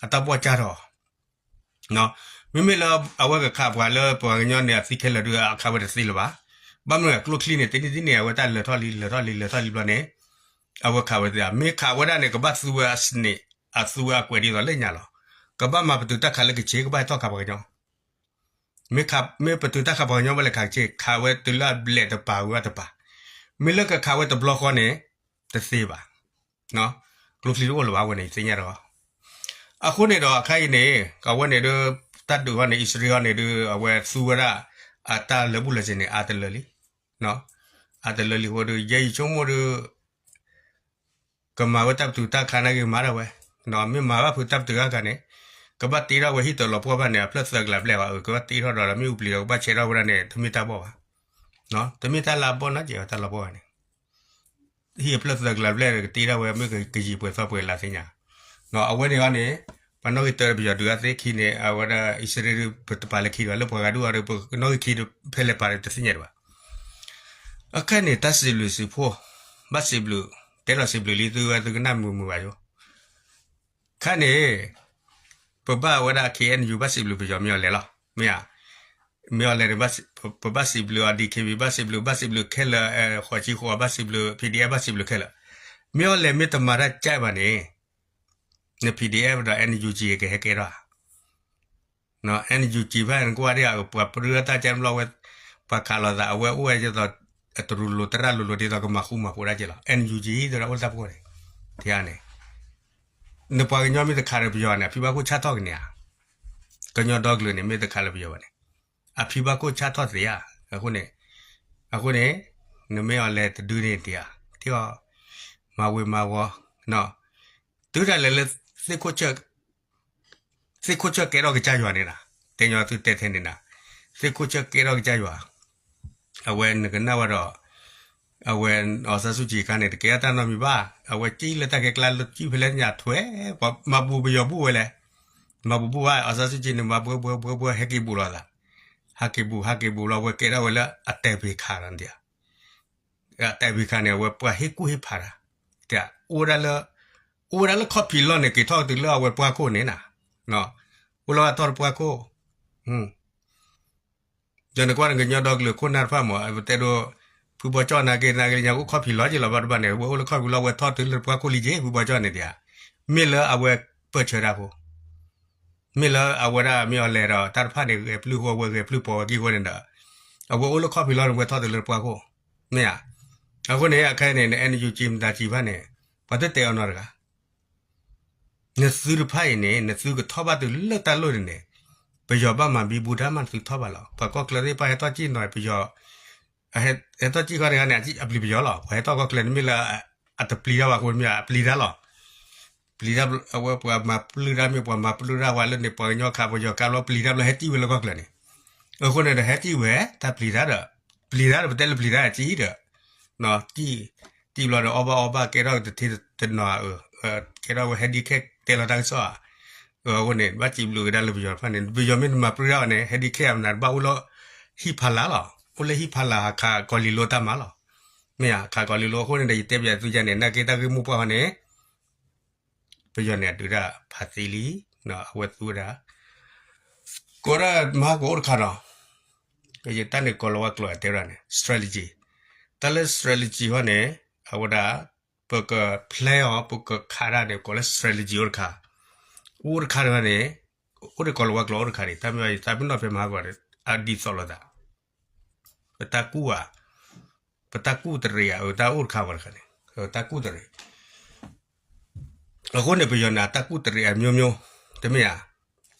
အတၢ်ဘီၣ်စၢၤထီၣ် မ့မ့ၢ်လၢအဝဲကခးပှၤလၢပှၤကညီန့ၣ် အသံခဲလၢာ်ဒုးအခးဝဲတသ့လၢၤဘၣ်. ဘၣ်မနုၤလဲၣ် ကျိချံန့ၣ် တနံၣ်တနံၣ်န့ၣ် အဝဲတၢ်လၢာ်ထီၣ်လံ လၢာ်ထီၣ်လံ လၢာ်ထီၣ်လံဘျီန့ၣ် အဝဲခးဝဲသ့ဧါ မ့ၢ်ခးဝဲဒၣ်န့ၣ် ကဘၣ်သူဝဲအစနံး အသူဝဲအကွဲးဒ်သိးလၢညါလီၤ. ကဘၣ်မၤပတုာ်တၢ်ခးလၢကဆ့ ကဘၣ်ဟဲထီၣ်ခးပှၤကညီ မ့ၢ်ပတုာ်တၢ်ခးပှၤကညီဘၣ်လဲၣ်ခးကဆ့ ခးဝဲတုၤလၢအဘျဲၣ်တပၤဝဲတပၤ မ့ၢ်လၢကခးဝဲတဘျီဃီန့ၣ် တသ့ဘၣ်. ကျိချံတအိၣ်လၢၤဘၣ်ဝဲန့ၣ် ယသ့ၣ်ညါဒီး အဃိန့ၣ်ဒီးအခါအံၤန့ၣ် အဝဲန့ၣ်ဒုး တၢ်ဒုးဃီန့ၣ် အံၣ်စရ့လးဃီန့ၣ်ဒုး အဝဲသူဝဲဒၣ် အတၢ်လၢာ်ဘူၣ်လၢာ်စ့န့ၣ် အါတလၢလံ အါတလၢလံအဃိဒီး ယဲယဆိကမိၣ်ဒီး ကမၤဝဲတၢ်ပတုာ်တၢ်ခးနာ်က့ၤမၤဒၣ်ဝဲ မ့ၢ်မၤဘၣ်ဖုးတၢ်ပတုာ်တၢ်ခးန့ၣ် ကဘၣ်တ့ထီၣ်ဝဲဟံၣ်တလီၤပှီၢ်ဘၣ်န့ၣ် အဖျၢၣ်သၢကလးဘျဲၣ်ဘၣ် အကဘၣ်တ့ထီၣ်ဒီး မ့ၣ်အူပျံၤဒီးကဘၣ်ဆဲးထီၣ်ဝဲဒၣ်န့ၣ် တမ့ၢ်တၢ်ဘီၣ်ဘၣ် တမ့ၢ်တၢ်လၢအဘီၣ်နီတစဲးဝဲတၢ်လီၤပှီၢ်ဘၣ်န့ၣ် ဟံၣ်အဖျၢၣ်သၢကလးဘျဲၣ်ကတ့ထီၣ်ဝဲ မ့ၢ်ကယံာ်ပှဲၤသီပှဲၤလၢသ့ၣ်ညါ အဝဲန့ၣ်အီၤန့ၣ် ပှၤနီၣ်ဂံၢ်တၢပယီၤဒုးအသ့ခံန့ၣ် အဝဲဒၣ်အံၣ်စရ့လးဒုး ပတပာ်လၢခံဒီး လၢပှၤဂၤဒုးအီၤဒီး ပနီၣ်ဂံၢ်ခံဒုး ဖဲလဲၣ်ပာ်ဒီးတသ့ၣ်ညါဒံးဘၣ်. အခါန့ၣ် တၢ်စံးဘျုးစံးဖှိၣ် ဘၣ်စံးဘျုး တဲဒီးစံးဘျုးလံသုဝဲသုကနၣ်မုာ်မုာ်ဘၣ်ယိၤ ခါန့ၣ် ပဘၣ်ဝဲဒၣ် ခ့ၣ်အဲၣ်ယူၣ် ဘၣ်စံးဘျုးပယီၤမ့ၢ်အီၤလဲၣ်လီၤ မ့ၢ်ဧါ မ့ၢ်အီၤလဲၣ် ပဘၣ်စံးဘျုးအီၤ ဒံၣ်ခ့ၣ်ဘံၣ် ဘၣ်စံးဘျုး ဘၣ်စံးဘျုးခဲလၢာ် ဃိးဆံဃိး ဘၣ်စံးဘျုး PDF ဘၣ်စံးဘျုးခဲလၢာ် မ့ၢ်အီၤလဲၣ် မ့ၢ်တမၤတၢ်ကၢ်ဘၣ်န့ၣ် န PDF ဒီး NUG ကဟဲကဲထီၣ် NUG ဘၣ်နကွၢ်ဒ် ပှၤပြၢတၢ်ကၢ်ဘျီဝဲ ပှၤခးလိာ်သး အဝဲအိၣ်ဝဲဒ်သိး အတရူးလိၤတရၣ်လိၤလိၤဒ်သိးကမၤဃူမၤဖိးတၢ်က့ၤလီၤ NUG ဒီးအိၣ်လၢတၢ်ဖှိၣ်န့ၣ် ထံၣ်ဧါန့ၣ် နပှၤကညီမ့ၢ်တခးဒီးပယီၤန့ၣ် အဖံဘၣ်ခိၣ်ဆၣ်ထီၣ်ကန့ၣ်ဧါ ကညီဒီကလုာ်န့ၣ် မ့ၢ်တခးလၢပယီၤဘၣ်န့ၣ် အဖံဘၣ်ခိၣ်ဆၣ်ထီၣ်သ့ဧါ အဃိန့ၣ် အဃိန့ၣ် နမ့ၢ်အီၤလဲၤတဒုန့ၣ်တ့ၢ်ဧါ ထံၣ်အီၤ မၤဝ့ၤမၤဝီၤ တုၤဒၣ်လဲာ်လၢ သ့ၣ်ခိၣ်ဆၢၣ် သ့ၣ်ခိၣ်ဆၢၣ်ကဲထီၣ်ကစၢ်ယွၤန့ၣ်နၤ တဲညီသုတဲထဲန့ၣ်နၤ သ့ၣ်ခိၣ်ဆၢၣ်ကဲထီၣ်ကစၢ်ယွၤ အဝဲနကနၣ်ဝဲဒီး အဝဲ အောင်ဆန်းစုကြည် အခါန့ၣ် တကဲထီၣ်တၢ်နီတမံၤဘၣ် အဝဲကံၣ်လၢတၢ်ခဲကျါလၢကံၣ်ဖဲလဲၣ်ညါထွဲ ပှၤမၤဘူးပယီၤဘူးဝဲလဲၣ် မၤဘူးဘူးဘၣ် အောင်ဆန်းစုကြည် န့ၣ် မၤဘူးဘူးဘူးဘူး ဟဲက့ၤဘူးလိာ်သး ဟးက့ၤဘူး ဟးက့ၤဘူးလီၤ အဝဲကဲထီၣ်ဝဲလၢအတဲာ်ဘ့ၣ်ခါ တဲ တဲာ်ဘ့ၣ်ခါန့ၣ် အဝဲပှၤဟ့ၣ်ကူၣ်ဟ့ၣ်ဖးတၢ် တဲ အိၣ်ဝဲဒၣ်လၢ အိၣ်ဝဲဒၣ်လၢခီၣ်ဖံးလီၢ်န့ၣ် က့ၤထီၣ်တုၤလၢအဝဲပှၢ်ခိၣ်န့ၣ်နၤ အိၣ်လၢအထီၣ်တပှၢ်ခိၣ် ဒီးနကွၢ်နကညီဒီကလုာ်ခိၣ်နၢ်တဖၣ်မး ပတဲဒိ ဖုဘီကၠီၣ်နာ်က့ နာ်က့ ညါအိၣ်ခီၣ်ဖံးလီၢ်က့ၤလီၤဘၣ်တဘၣ်န့ၣ် အဝဲအိၣ်လၢခီၣ်ဖံးလီၢ် အဝဲထီၣ်တုၤလၢတပှၢ်ခိၣ်လံက့ၤ ဖုဘီကၠီၣ်န့ၣ်တဲ မ့ၢ်လၢအဝဲပၢၢ်ဆၢတၢ်ဖိ မ့ၢ်လၢအဝဲဒၣ်မ့ၢ်အီၤလဲၣ်ဒီး တၢ်တဖၣ်န့ၣ် ဂဲၤပျုၢ်ဃိ အဝဲဂဲၤပျုၢ်ပိာ်ဝဲက့ၤဃိန့ၣ်ဒီး အဝဲအိၣ်လၢခီၣ်ဖံးလီၢ်န့ၣ် အဝဲထီၣ်တုၤလၢတပှၢ်ခိၣ် မ့ၢ်ဧါ. အဃိန့ၣ် အခါအံၤန့ၣ် န NUG မတၤစံးဘၣ်န့ၣ် ပှၤတတဲအီၤနီတဂၤ နသုတဖၣ်အံၤန့ၣ် နသုကထီၣ်ဘၣ်တုၤလၢတၢ်လိၣ်န့ၣ်န့ၣ် ပယီၤဘၣ်မၤဘံဘူတၢ်မး နသုထီၣ်ဘၣ်လီၤ. ပှၤကီၢ်ချၢသ့ၣ်တဖၣ်ဟဲထီၣ်ကံၣ်နီၤ ပယီၤ ဟဲထီၣ်ကံၣ်ခီတဂၤန့ၣ် အပျံၤပယီၤလီၤ. ပှၤဟဲထီၣ်ကီၢ်ချၢန့ၣ်မ့ၢ်လၢ အတပျံၤတၢ်ဘၣ်အဃိ မ့ၢ်အပျံၤတၢ်လီၤ. ပျံၤတၢ် အဝဲပှၤမၤပျုၢ်တၢ်မ့ၢ်ပှၤမၤပျုၢ်တၢ်ဝဲလၢန့ၣ် ပှၤကညီခးပယီၤခးဘျီ ပျံၤတၢ်ဘျီ ဟဲကံၣ်ဝဲလၢကီၢ်ချၢန့ၣ်. အဃိန့ၣ်ဒီး ဟဲကံၣ်ဝဲ တၢ်ပျံၤတၢ်ဒီး ပျံၤတၢ်ဒီး ပတဲလၢပျံၤတၢ် ကံဒီး ကံ, ကံဘျီဒီး အီၣ်ဘၣ်အီဘၣ် ကဲထီၣ်တထ့တနီၤဧါ, ကဲထီၣ်ဝဲ handicap တဲလီၤတၢ်ကစီၣ်ဧါ, အဃိန့ၣ် ဘၣ်စံးဘျုးကဒါလၢပယီၤတဖၣ်န့ၣ် ပယီၤမ့ၢ်တမၤပြံတၢ်ဘၣ်န့ၣ် handicap မနၤ တဘၣ်အိၣ်လၢဟံၣ်ဖးလာ်လီၤ, အိၣ်လၢဟံၣ်ဖးလာ် ဟးခးကီၤလံၤလိတၢ်မၤလီၤ, မ့ၢ်ဧါ ခးကီၤလံၤလိအဃိန့ၣ်ဒီး ယတဲပယီၤသုယါန့ၣ် နာ်က့တၢ်ဂ့ၢ်မိၢ်ပှၢ်ဃီန့ၣ် ပယီၤန့ၣ် အဒုးတၢ်ဖးသံလံ, အဝဲသူဝဲဒၣ် ကိးဒၣ်မၤဟါကအိၣ်တခါဒီး ယတၢ်န့ၣ်ကိးလီၤဝဲကျိာ်တဲဝဲဒၣ်န့ၣ် strategy, တၢ်လၢ strategy ဃီန့ၣ် အဝဲဒၣ် ပက plan အီၤ ပကခးတၢ်န့ၣ် ကိးလၢ strategy အိၣ်တခါ, အိၣ်တခါတခါန့ၣ် အိၣ်ဒၣ်ကိးလီၤဝဲကျိာ်အိၣ်တခါန့ၣ် တၢ်မ့ၢ်သးပ့ၤနီၣ်ဖဲမၤဟါကီဒီး အဒ်သိးလိာ်သး ပတၢ်ကူၣ်ဧါ, ပတၢ်ကူၣ်တရံးဧါ, အတၢ်အိၣ်တခါဝဲတခါန့ၣ် တၢ်ကူၣ်တရံး အဃိန့ၣ် ပယီၤန့ၣ် အတၢ်ကူၣ်တရံးအမျိုးမျိုး တမ့ၢ်ဧါ,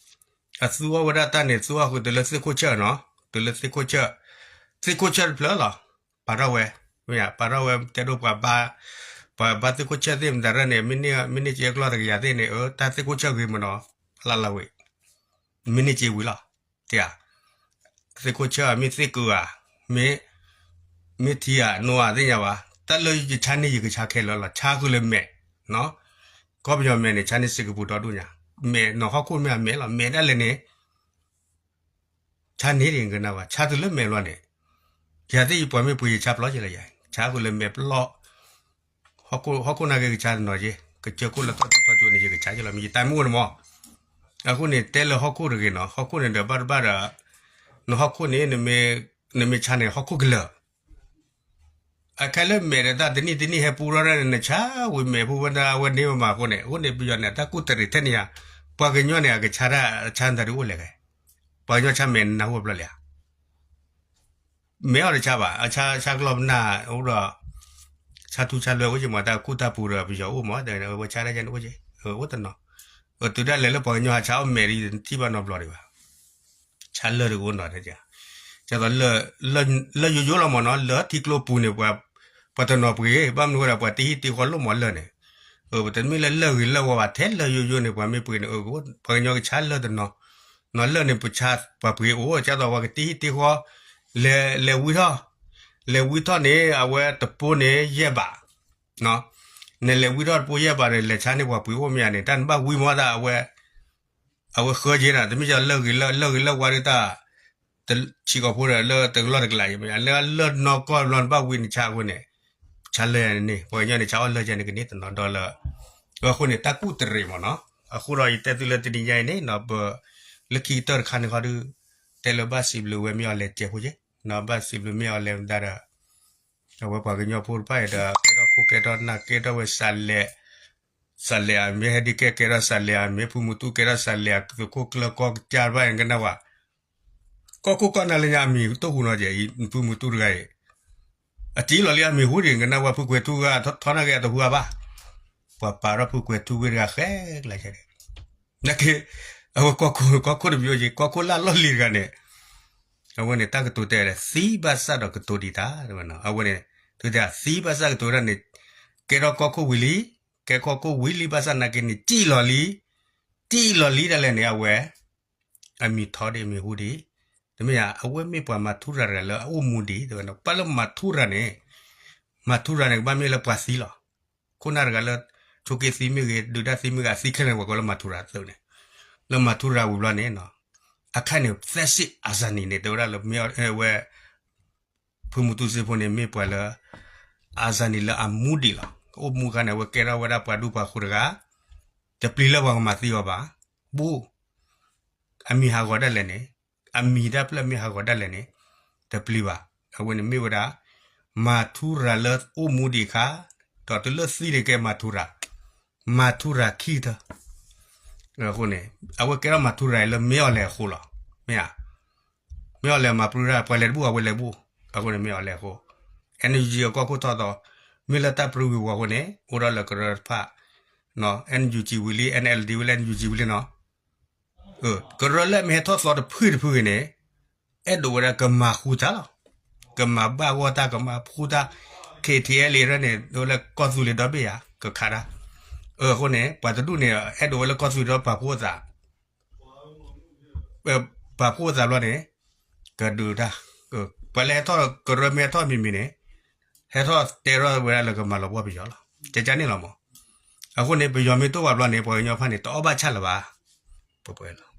အသူအီၤဝဲဒၣ်တၢ်န့ၣ် သူအီၤဃုာ်တုၤလၢသ့ၣ်ခိၣ်ဆၢၣ်နီၤ, တုၤလၢသ့ၣ်ခိၣ်ဆၢၣ်, သ့ၣ်ခိၣ်ဆၢၣ်တဖျၢၣ်လီၤ, ပာ်ထီၣ်ဝဲ, မ့ၢ်ဧါ, ပာ်ထီၣ်ဝဲတဲဒိပှၤဘါ, ပှၤဘါသ့ၣ်ခိၣ်ဆၢၣ်သ့ၣ်မတၤရၢၣ်န့ၣ် မ့ၢ်န့ၢ်က့အကျီၢ်တကယၤသ့ၣ်န့ၣ် အတၢ်သ့ၣ်ခိၣ်ဆၢၣ်ဂ့ၤမနီၤ, လၢ်လၢ်ဝဲ မ့ၢ်န့ၢ်က့ဝံၤလီၤ, တဲဧါ, သ့ၣ်ခိၣ်ဆၢၣ်ဧါ, မ့ၢ်သ့ၣ်ကုၤဧါ, မ့ၢ် မ့ၢ်ထံဧါ, နိဧါ, သ့ၣ်ညါဘၣ်, တၢ်လၢယဆါန့ၢ်ယကဆါခဲလၢာ်လီၤ, ဆါဃုာ်လၢမဲာ်, ကီၢ်ပယီၤမဲာ်န့ၣ် ဆါန့ၢ်စ့ၢ်ကပူၤဒီဒူၣ်ညါ, မဲာ်နီၤဟီၣ်ခိၣ်မ့ၢ်အမဲာ်လီၤ, မဲာ်ဒၣ်လဲာ်န့ၣ် ဆါန့ၢ်ဒံးကနၣ်ဘၣ်, ဆါတုၤလၢမဲာ်လီၤန့ၣ်, ယၤသ့ၣ်ယပှၤမ့ၢ်ပှ့ၤယဆါပျီက့လီၤယၤ, ဆါဃုာ်လၢမဲာ်ပျီ ဟီၣ်ခိၣ်နာ်က့ကဆါတနီၤက့, ကစၢၢ်ခိၣ်လၢသီၣ်ကၠိထီၣ်ကၠိန့ၣ် ယကဆါက့လီၤ, မ့ၢ်ယတၢ်မ့ၢ်အိၣ်န့ၣ်မး, အဃိန့ၣ် တဲလၢဟီၣ်ခိၣ်တဂ့ၤနီၤ, ဟီၣ်ခိၣ်န့ၣ်ဒီးဘၣ်တဘၣ်ဒီး, နဟီၣ်ခိၣ်န့ၣ် နမ့ၢ်ဆါန့ၣ် ဟီၣ်ခိၣ်ကလၢာ် အခဲလၢမဲာ်ဒီးတၢ်တနံၣ်တနံၣ်ဟဲပူထီၣ်န့ၣ် နဆါဝံၤမဲာ်ဖိဝဲဒၣ်ဝဲန့ၢ်ဝဲမးအဃိန့ၣ်, အဃိန့ၣ် ပယီၤန့ၣ် တၢ်ကူၣ်တရံးထဲန့ၣ်ဧါ, ပှၤကညီန့ၣ် အကဆါတၢ်ဆါတၢ်ဒုးအိၣ်လဲၣ်ဂ့ၤ, ပှၤကညီဆါမဲာ်နၢ်ဟူအဘျီလံဧါ, မဲာ်အီၤတဆါဘၣ်, အဆါဆါကလီၢ်ပနၢ်အိၣ်ဒီး ဆါထူဆါလွဲအိၣ်က့မး, တၢ်ကူၣ်တၢ်ပူၤဒီးပယီၤအိၣ်မး, ဝဲဆါတၢ်ယဲန့ၣ်အိၣ်က့, အိၣ်တနီၤ, တုၤဒၣ်လဲာ်လၢပှၤကညီဟးဆါအီၣ်မဲာ်ဒီး ယတထံၣ်ဘၣ်နီတဘျီဒံးဘၣ် ဆါလၢၢ်တကအိၣ်နီၤ, ဒ်သိး လၢၢ်ယိယိလီၤမးနီၤ, လၢၢ်ထံကျိပူၤန့ၣ် ပှၤတနီၤပှ့ၤ, ဘၣ်မနုၤဝဲဒၣ် ပှၤတ့ဟံၣ်တ့ဃီလိၣ်မးလၢၢ်န့ၣ်, ပတမ့ၢ်လၢလၢၢ်ဂ့ၤလၢၢ်ဝါဘၣ်, ထဲလၢၢ်ယိယိန့ၣ် ပှၤမ့ၢ်ပှ့ၤန့ၣ် ပှၤကညီကဆါလၢၢ်တနီၤ, နီၤလၢၢ်န့ၣ် ပှၤပှ့ၤအိၣ်, ဒ်သိးပှၤကတ့ဟံၣ်တ့ဃီ လဲၤ လဲၤဝံထီၣ်, လဲၤဝံထီၣ်န့ၣ် အဝဲတပိန့ၣ် ယဲၢ်ဘး နလဲၤဝံထီၣ်တပိယဲၢ်ဘးန့ၣ် လဲၤဆါန့ၢ်ပှၤပှ့ၤအိၣ်မ့ၢ်ဧါန့ၣ် တၢ်နဘၣ်ဝံမးတၢ်အဝဲ, အဝဲဃၢက့ၤနၤ တမ့ၢ်လၢၢ်ဂ့ၤလၢၢ်, လၢၢ်ဂ့ၤလၢၢ်ဝါဒ်တၢ် ဆံးကိာ်ဖိဒီးလၢတကလီၢ်တကလးအံၤမ့ၢ်ဧါ, လၢလၢၢ်နီၢ်ကီၢ်ဘျီနဘၣ်ဝံနဆါအဃိန့ၣ်, ဆါလၢၢ်န့ၣ် ပှၤကညီန့ၣ် ဆါအီၣ်လၢၢ်ကဲန့ၣ်ကန့ၢ်တနီၤဒီးလၢ, အဃိန့ၣ် တၢ်ကူၣ်တရံးမးနီၤ, အဃိဒီးယတဲသုလၢတနံၤညါအံၤန့ၣ် ပ လၢခံကတၢၢ်တခါန့ၣ်ခီဒုး, တဲလၢဘၣ်စံးဘျုးဝဲမ့ၢ်အီၤလဲၤကဲးဖိက့, ဘၣ်စံးဘျုးမ့ၢ်အီၤလဲၤမတၤဒီး အဝဲပှၤကညီဖိတဖၣ်အံၤဒီး ကဲထီၣ်ခိၣ်ကဲထီၣ်နၢ်ကဲထီၣ်ဝဲစးလဲး, စးလဲးအမ့ၢ်ဟဲဒ်ကဲကဲထီၣ်စးလဲးအမ့ၢ်ဖုမူတူၢ်ကဲထီၣ်စးလဲးအ သုးခိၣ်ကျၢၢ်ကီၢ်ကစၢ်တဖၣ်အံၤကနၣ်ဝဲ, ကီၢ်ခိၣ်ကီၢ်နၢ်လၢညါအမံၤတအိၣ်ဟူနီၤကဲးအံၤ ဖုမူတူၢ်တဂၤအံၤ, အတ့လီၤလံအမံၤဟူဒံး ကနၣ်ဝဲဖုကွဲၤထူၣ်ဂၤထီၣ်နာ်က့အတဟူအဘၣ်, ပှၤပာ်ထီၣ်ဖုကွဲၤထူၣ်ဝ့ၢ်တဂၤဃဲကျါန့ၣ် နာ်က့, အဝဲကီၢ်ခိၣ် ကီၢ်ခိၣ်တမံၤအိၣ်က့ ကီၢ်ခိၣ်လၢအလီၢ်လံၤတဂၤန့ၣ်, အဝဲန့ၣ် တၢ်ကတိၤတဲလဲၣ် သံဘၣ်ဆၣ်ဒီးကတိၤဒံးတၢ်, အဝဲန့ၣ် တုၤတဲသံဘၣ်ဆၣ်ကတိၤတၢ်န့ၣ်, ကဲထီၣ်ကီၢ်ခိၣ်ဝံၤလံ, ကဲကီၢ်ခိၣ်ဝံၤလံဘၣ်ဆၣ်နာ်က့န့ၣ် စံၣ်လီၤလံ, စံၣ်လီၤလံဒၣ်လဲာ်န့ၣ် အဝဲ အမံၤထီဒံးအမံၤဟူဒံး, တမ့ၢ်ဧါ, အဝဲမ့ၢ်ပှၤမၤထူရၤတဂၤလၢအအိၣ်မူဒံး တဲဝဲ, ပှၤလၢမၤထူရၤန့ၣ်, မၤထူရၤန့ၣ် ကဘၣ်မ့ၢ်လၢပှၤသံလီၤ. ခိၣ်နၢ်တဂၤလၢ ဆိးက့သံမ့ၢ်ဂ့ၤ ဒုးတၢ်သံမ့ၢ်ဂ့ၤ အသံခဲလၢာ်န့ၣ် ပှၤကိးလၢမၤထူရၤသုးန့ၣ်, လၢမၤထူရၤဝံၤဘျီန့ၣ်, အခါန့ၣ် သဲစ့ၣ်အၤစၣ်နံၤန့ၣ် တဲဝဲဒၣ်လၢမ့ၢ်ဝဲ ဖုမူတူစ့ဖိန့ၣ် မ့ၢ်ပှၤလၢ အၤစၣ်နံၤလၢအမူဒံးလီၤ. အိၣ်မူအခါန့ၣ် အဝဲကဲထီၣ်ဝဲဒၣ်ပှၤဒူပှၤဃိၤတဂၤ, တပျံၤလၢပှၤကမၤသံအီၤဘၣ်, ဘူး, အမံၤဟးဂီၤဒၣ်လဲာ်န့ၣ်, အမံၤတၢ်ဖျၢၣ်မ့ၢ်ဟးဂီၤဒၣ်လဲာ်န့ၣ်, တပျံၤဘၣ်. အဝဲန့ၣ်မ့ၢ်ဝဲဒၣ် မၤထူရၤလၢအိၣ်မူဒံးအခါ, ဒီးတုၤလၢသံန့ၣ်ကဲမၤထူရၤ, မၤထူရၤခံကတၢၢ် အဃိန့ၣ် အဝဲကဲထီၣ်မၤထူရၤအံၤလၢမ့ၢ်အီၤလဲၤအဃိလီၤ. မ့ၢ်ဧါ, မ့ၢ်အီၤလဲၤမၤပြူရၤ ပှၤလဲၤတဘူၣ်အဝဲလဲၤဘူၣ်, အဃိန့ၣ်မ့ၢ်အီၤလဲၤအဃိ, NUG အကီၢ်ခိၣ်ထီၣ်သီ, မ့ၢ်လၢတၢ်ပြူဝံၤဝီၤအဃိန့ၣ် အိၣ်ဒီးလၢကရၢတဖၣ်, NUG ဝံၤလံ NLD ဝံၤလံ NUG ဝံၤလံနီၤ, ကရၢလၢအမ့ၢ်ဟဲထီၣ်သီတဖုတဖုဂ့ၤန့ၣ်, အဲၣ်ဒိးဝဲဒၣ်ကမၤဃူတၢ်လီၤ. ကမၤဘၣ်ဂီၢ်တၢ် ကမၤဖှူတၢ်, KTLA န့ၣ် ဒ်လၢကီၢ်သူလ့ၤဒီဘ့ၣ်ယၤ ကခးတၢ်, အဃိန့ၣ် ပှၤတဒူၣ်န့ၣ် အဲၣ်ဒိးဝဲလၢကီၢ်သူလ့ၤဒီပာ်ဖှိၣ်အသး ပာ်ဖှိၣ်အသးဘျီန့ၣ် ကဒုးတၢ်, ပှၤလၢဟဲထီၣ်ကရၢမ့ၢ်ဟဲထီၣ်မံၤမံၤန့ၣ် ဟဲထီၣ်တဲထီၣ်ဝဲဒၣ်လၢကမၤလီၤပှီၢ်ပယီၤလီၤ. ကကန့ၣ်လီၤမး. အဃိန့ၣ် ပယီၤမ့ၢ်တအိၣ်ဘၣ်ဘျီန့ၣ် ပှၤကညီဖၣ်န့ၣ် တအီၣ်ဘၣ်ဆၣ်လၢၤဘၣ်. ပှဲၤပှဲၤလီၤ.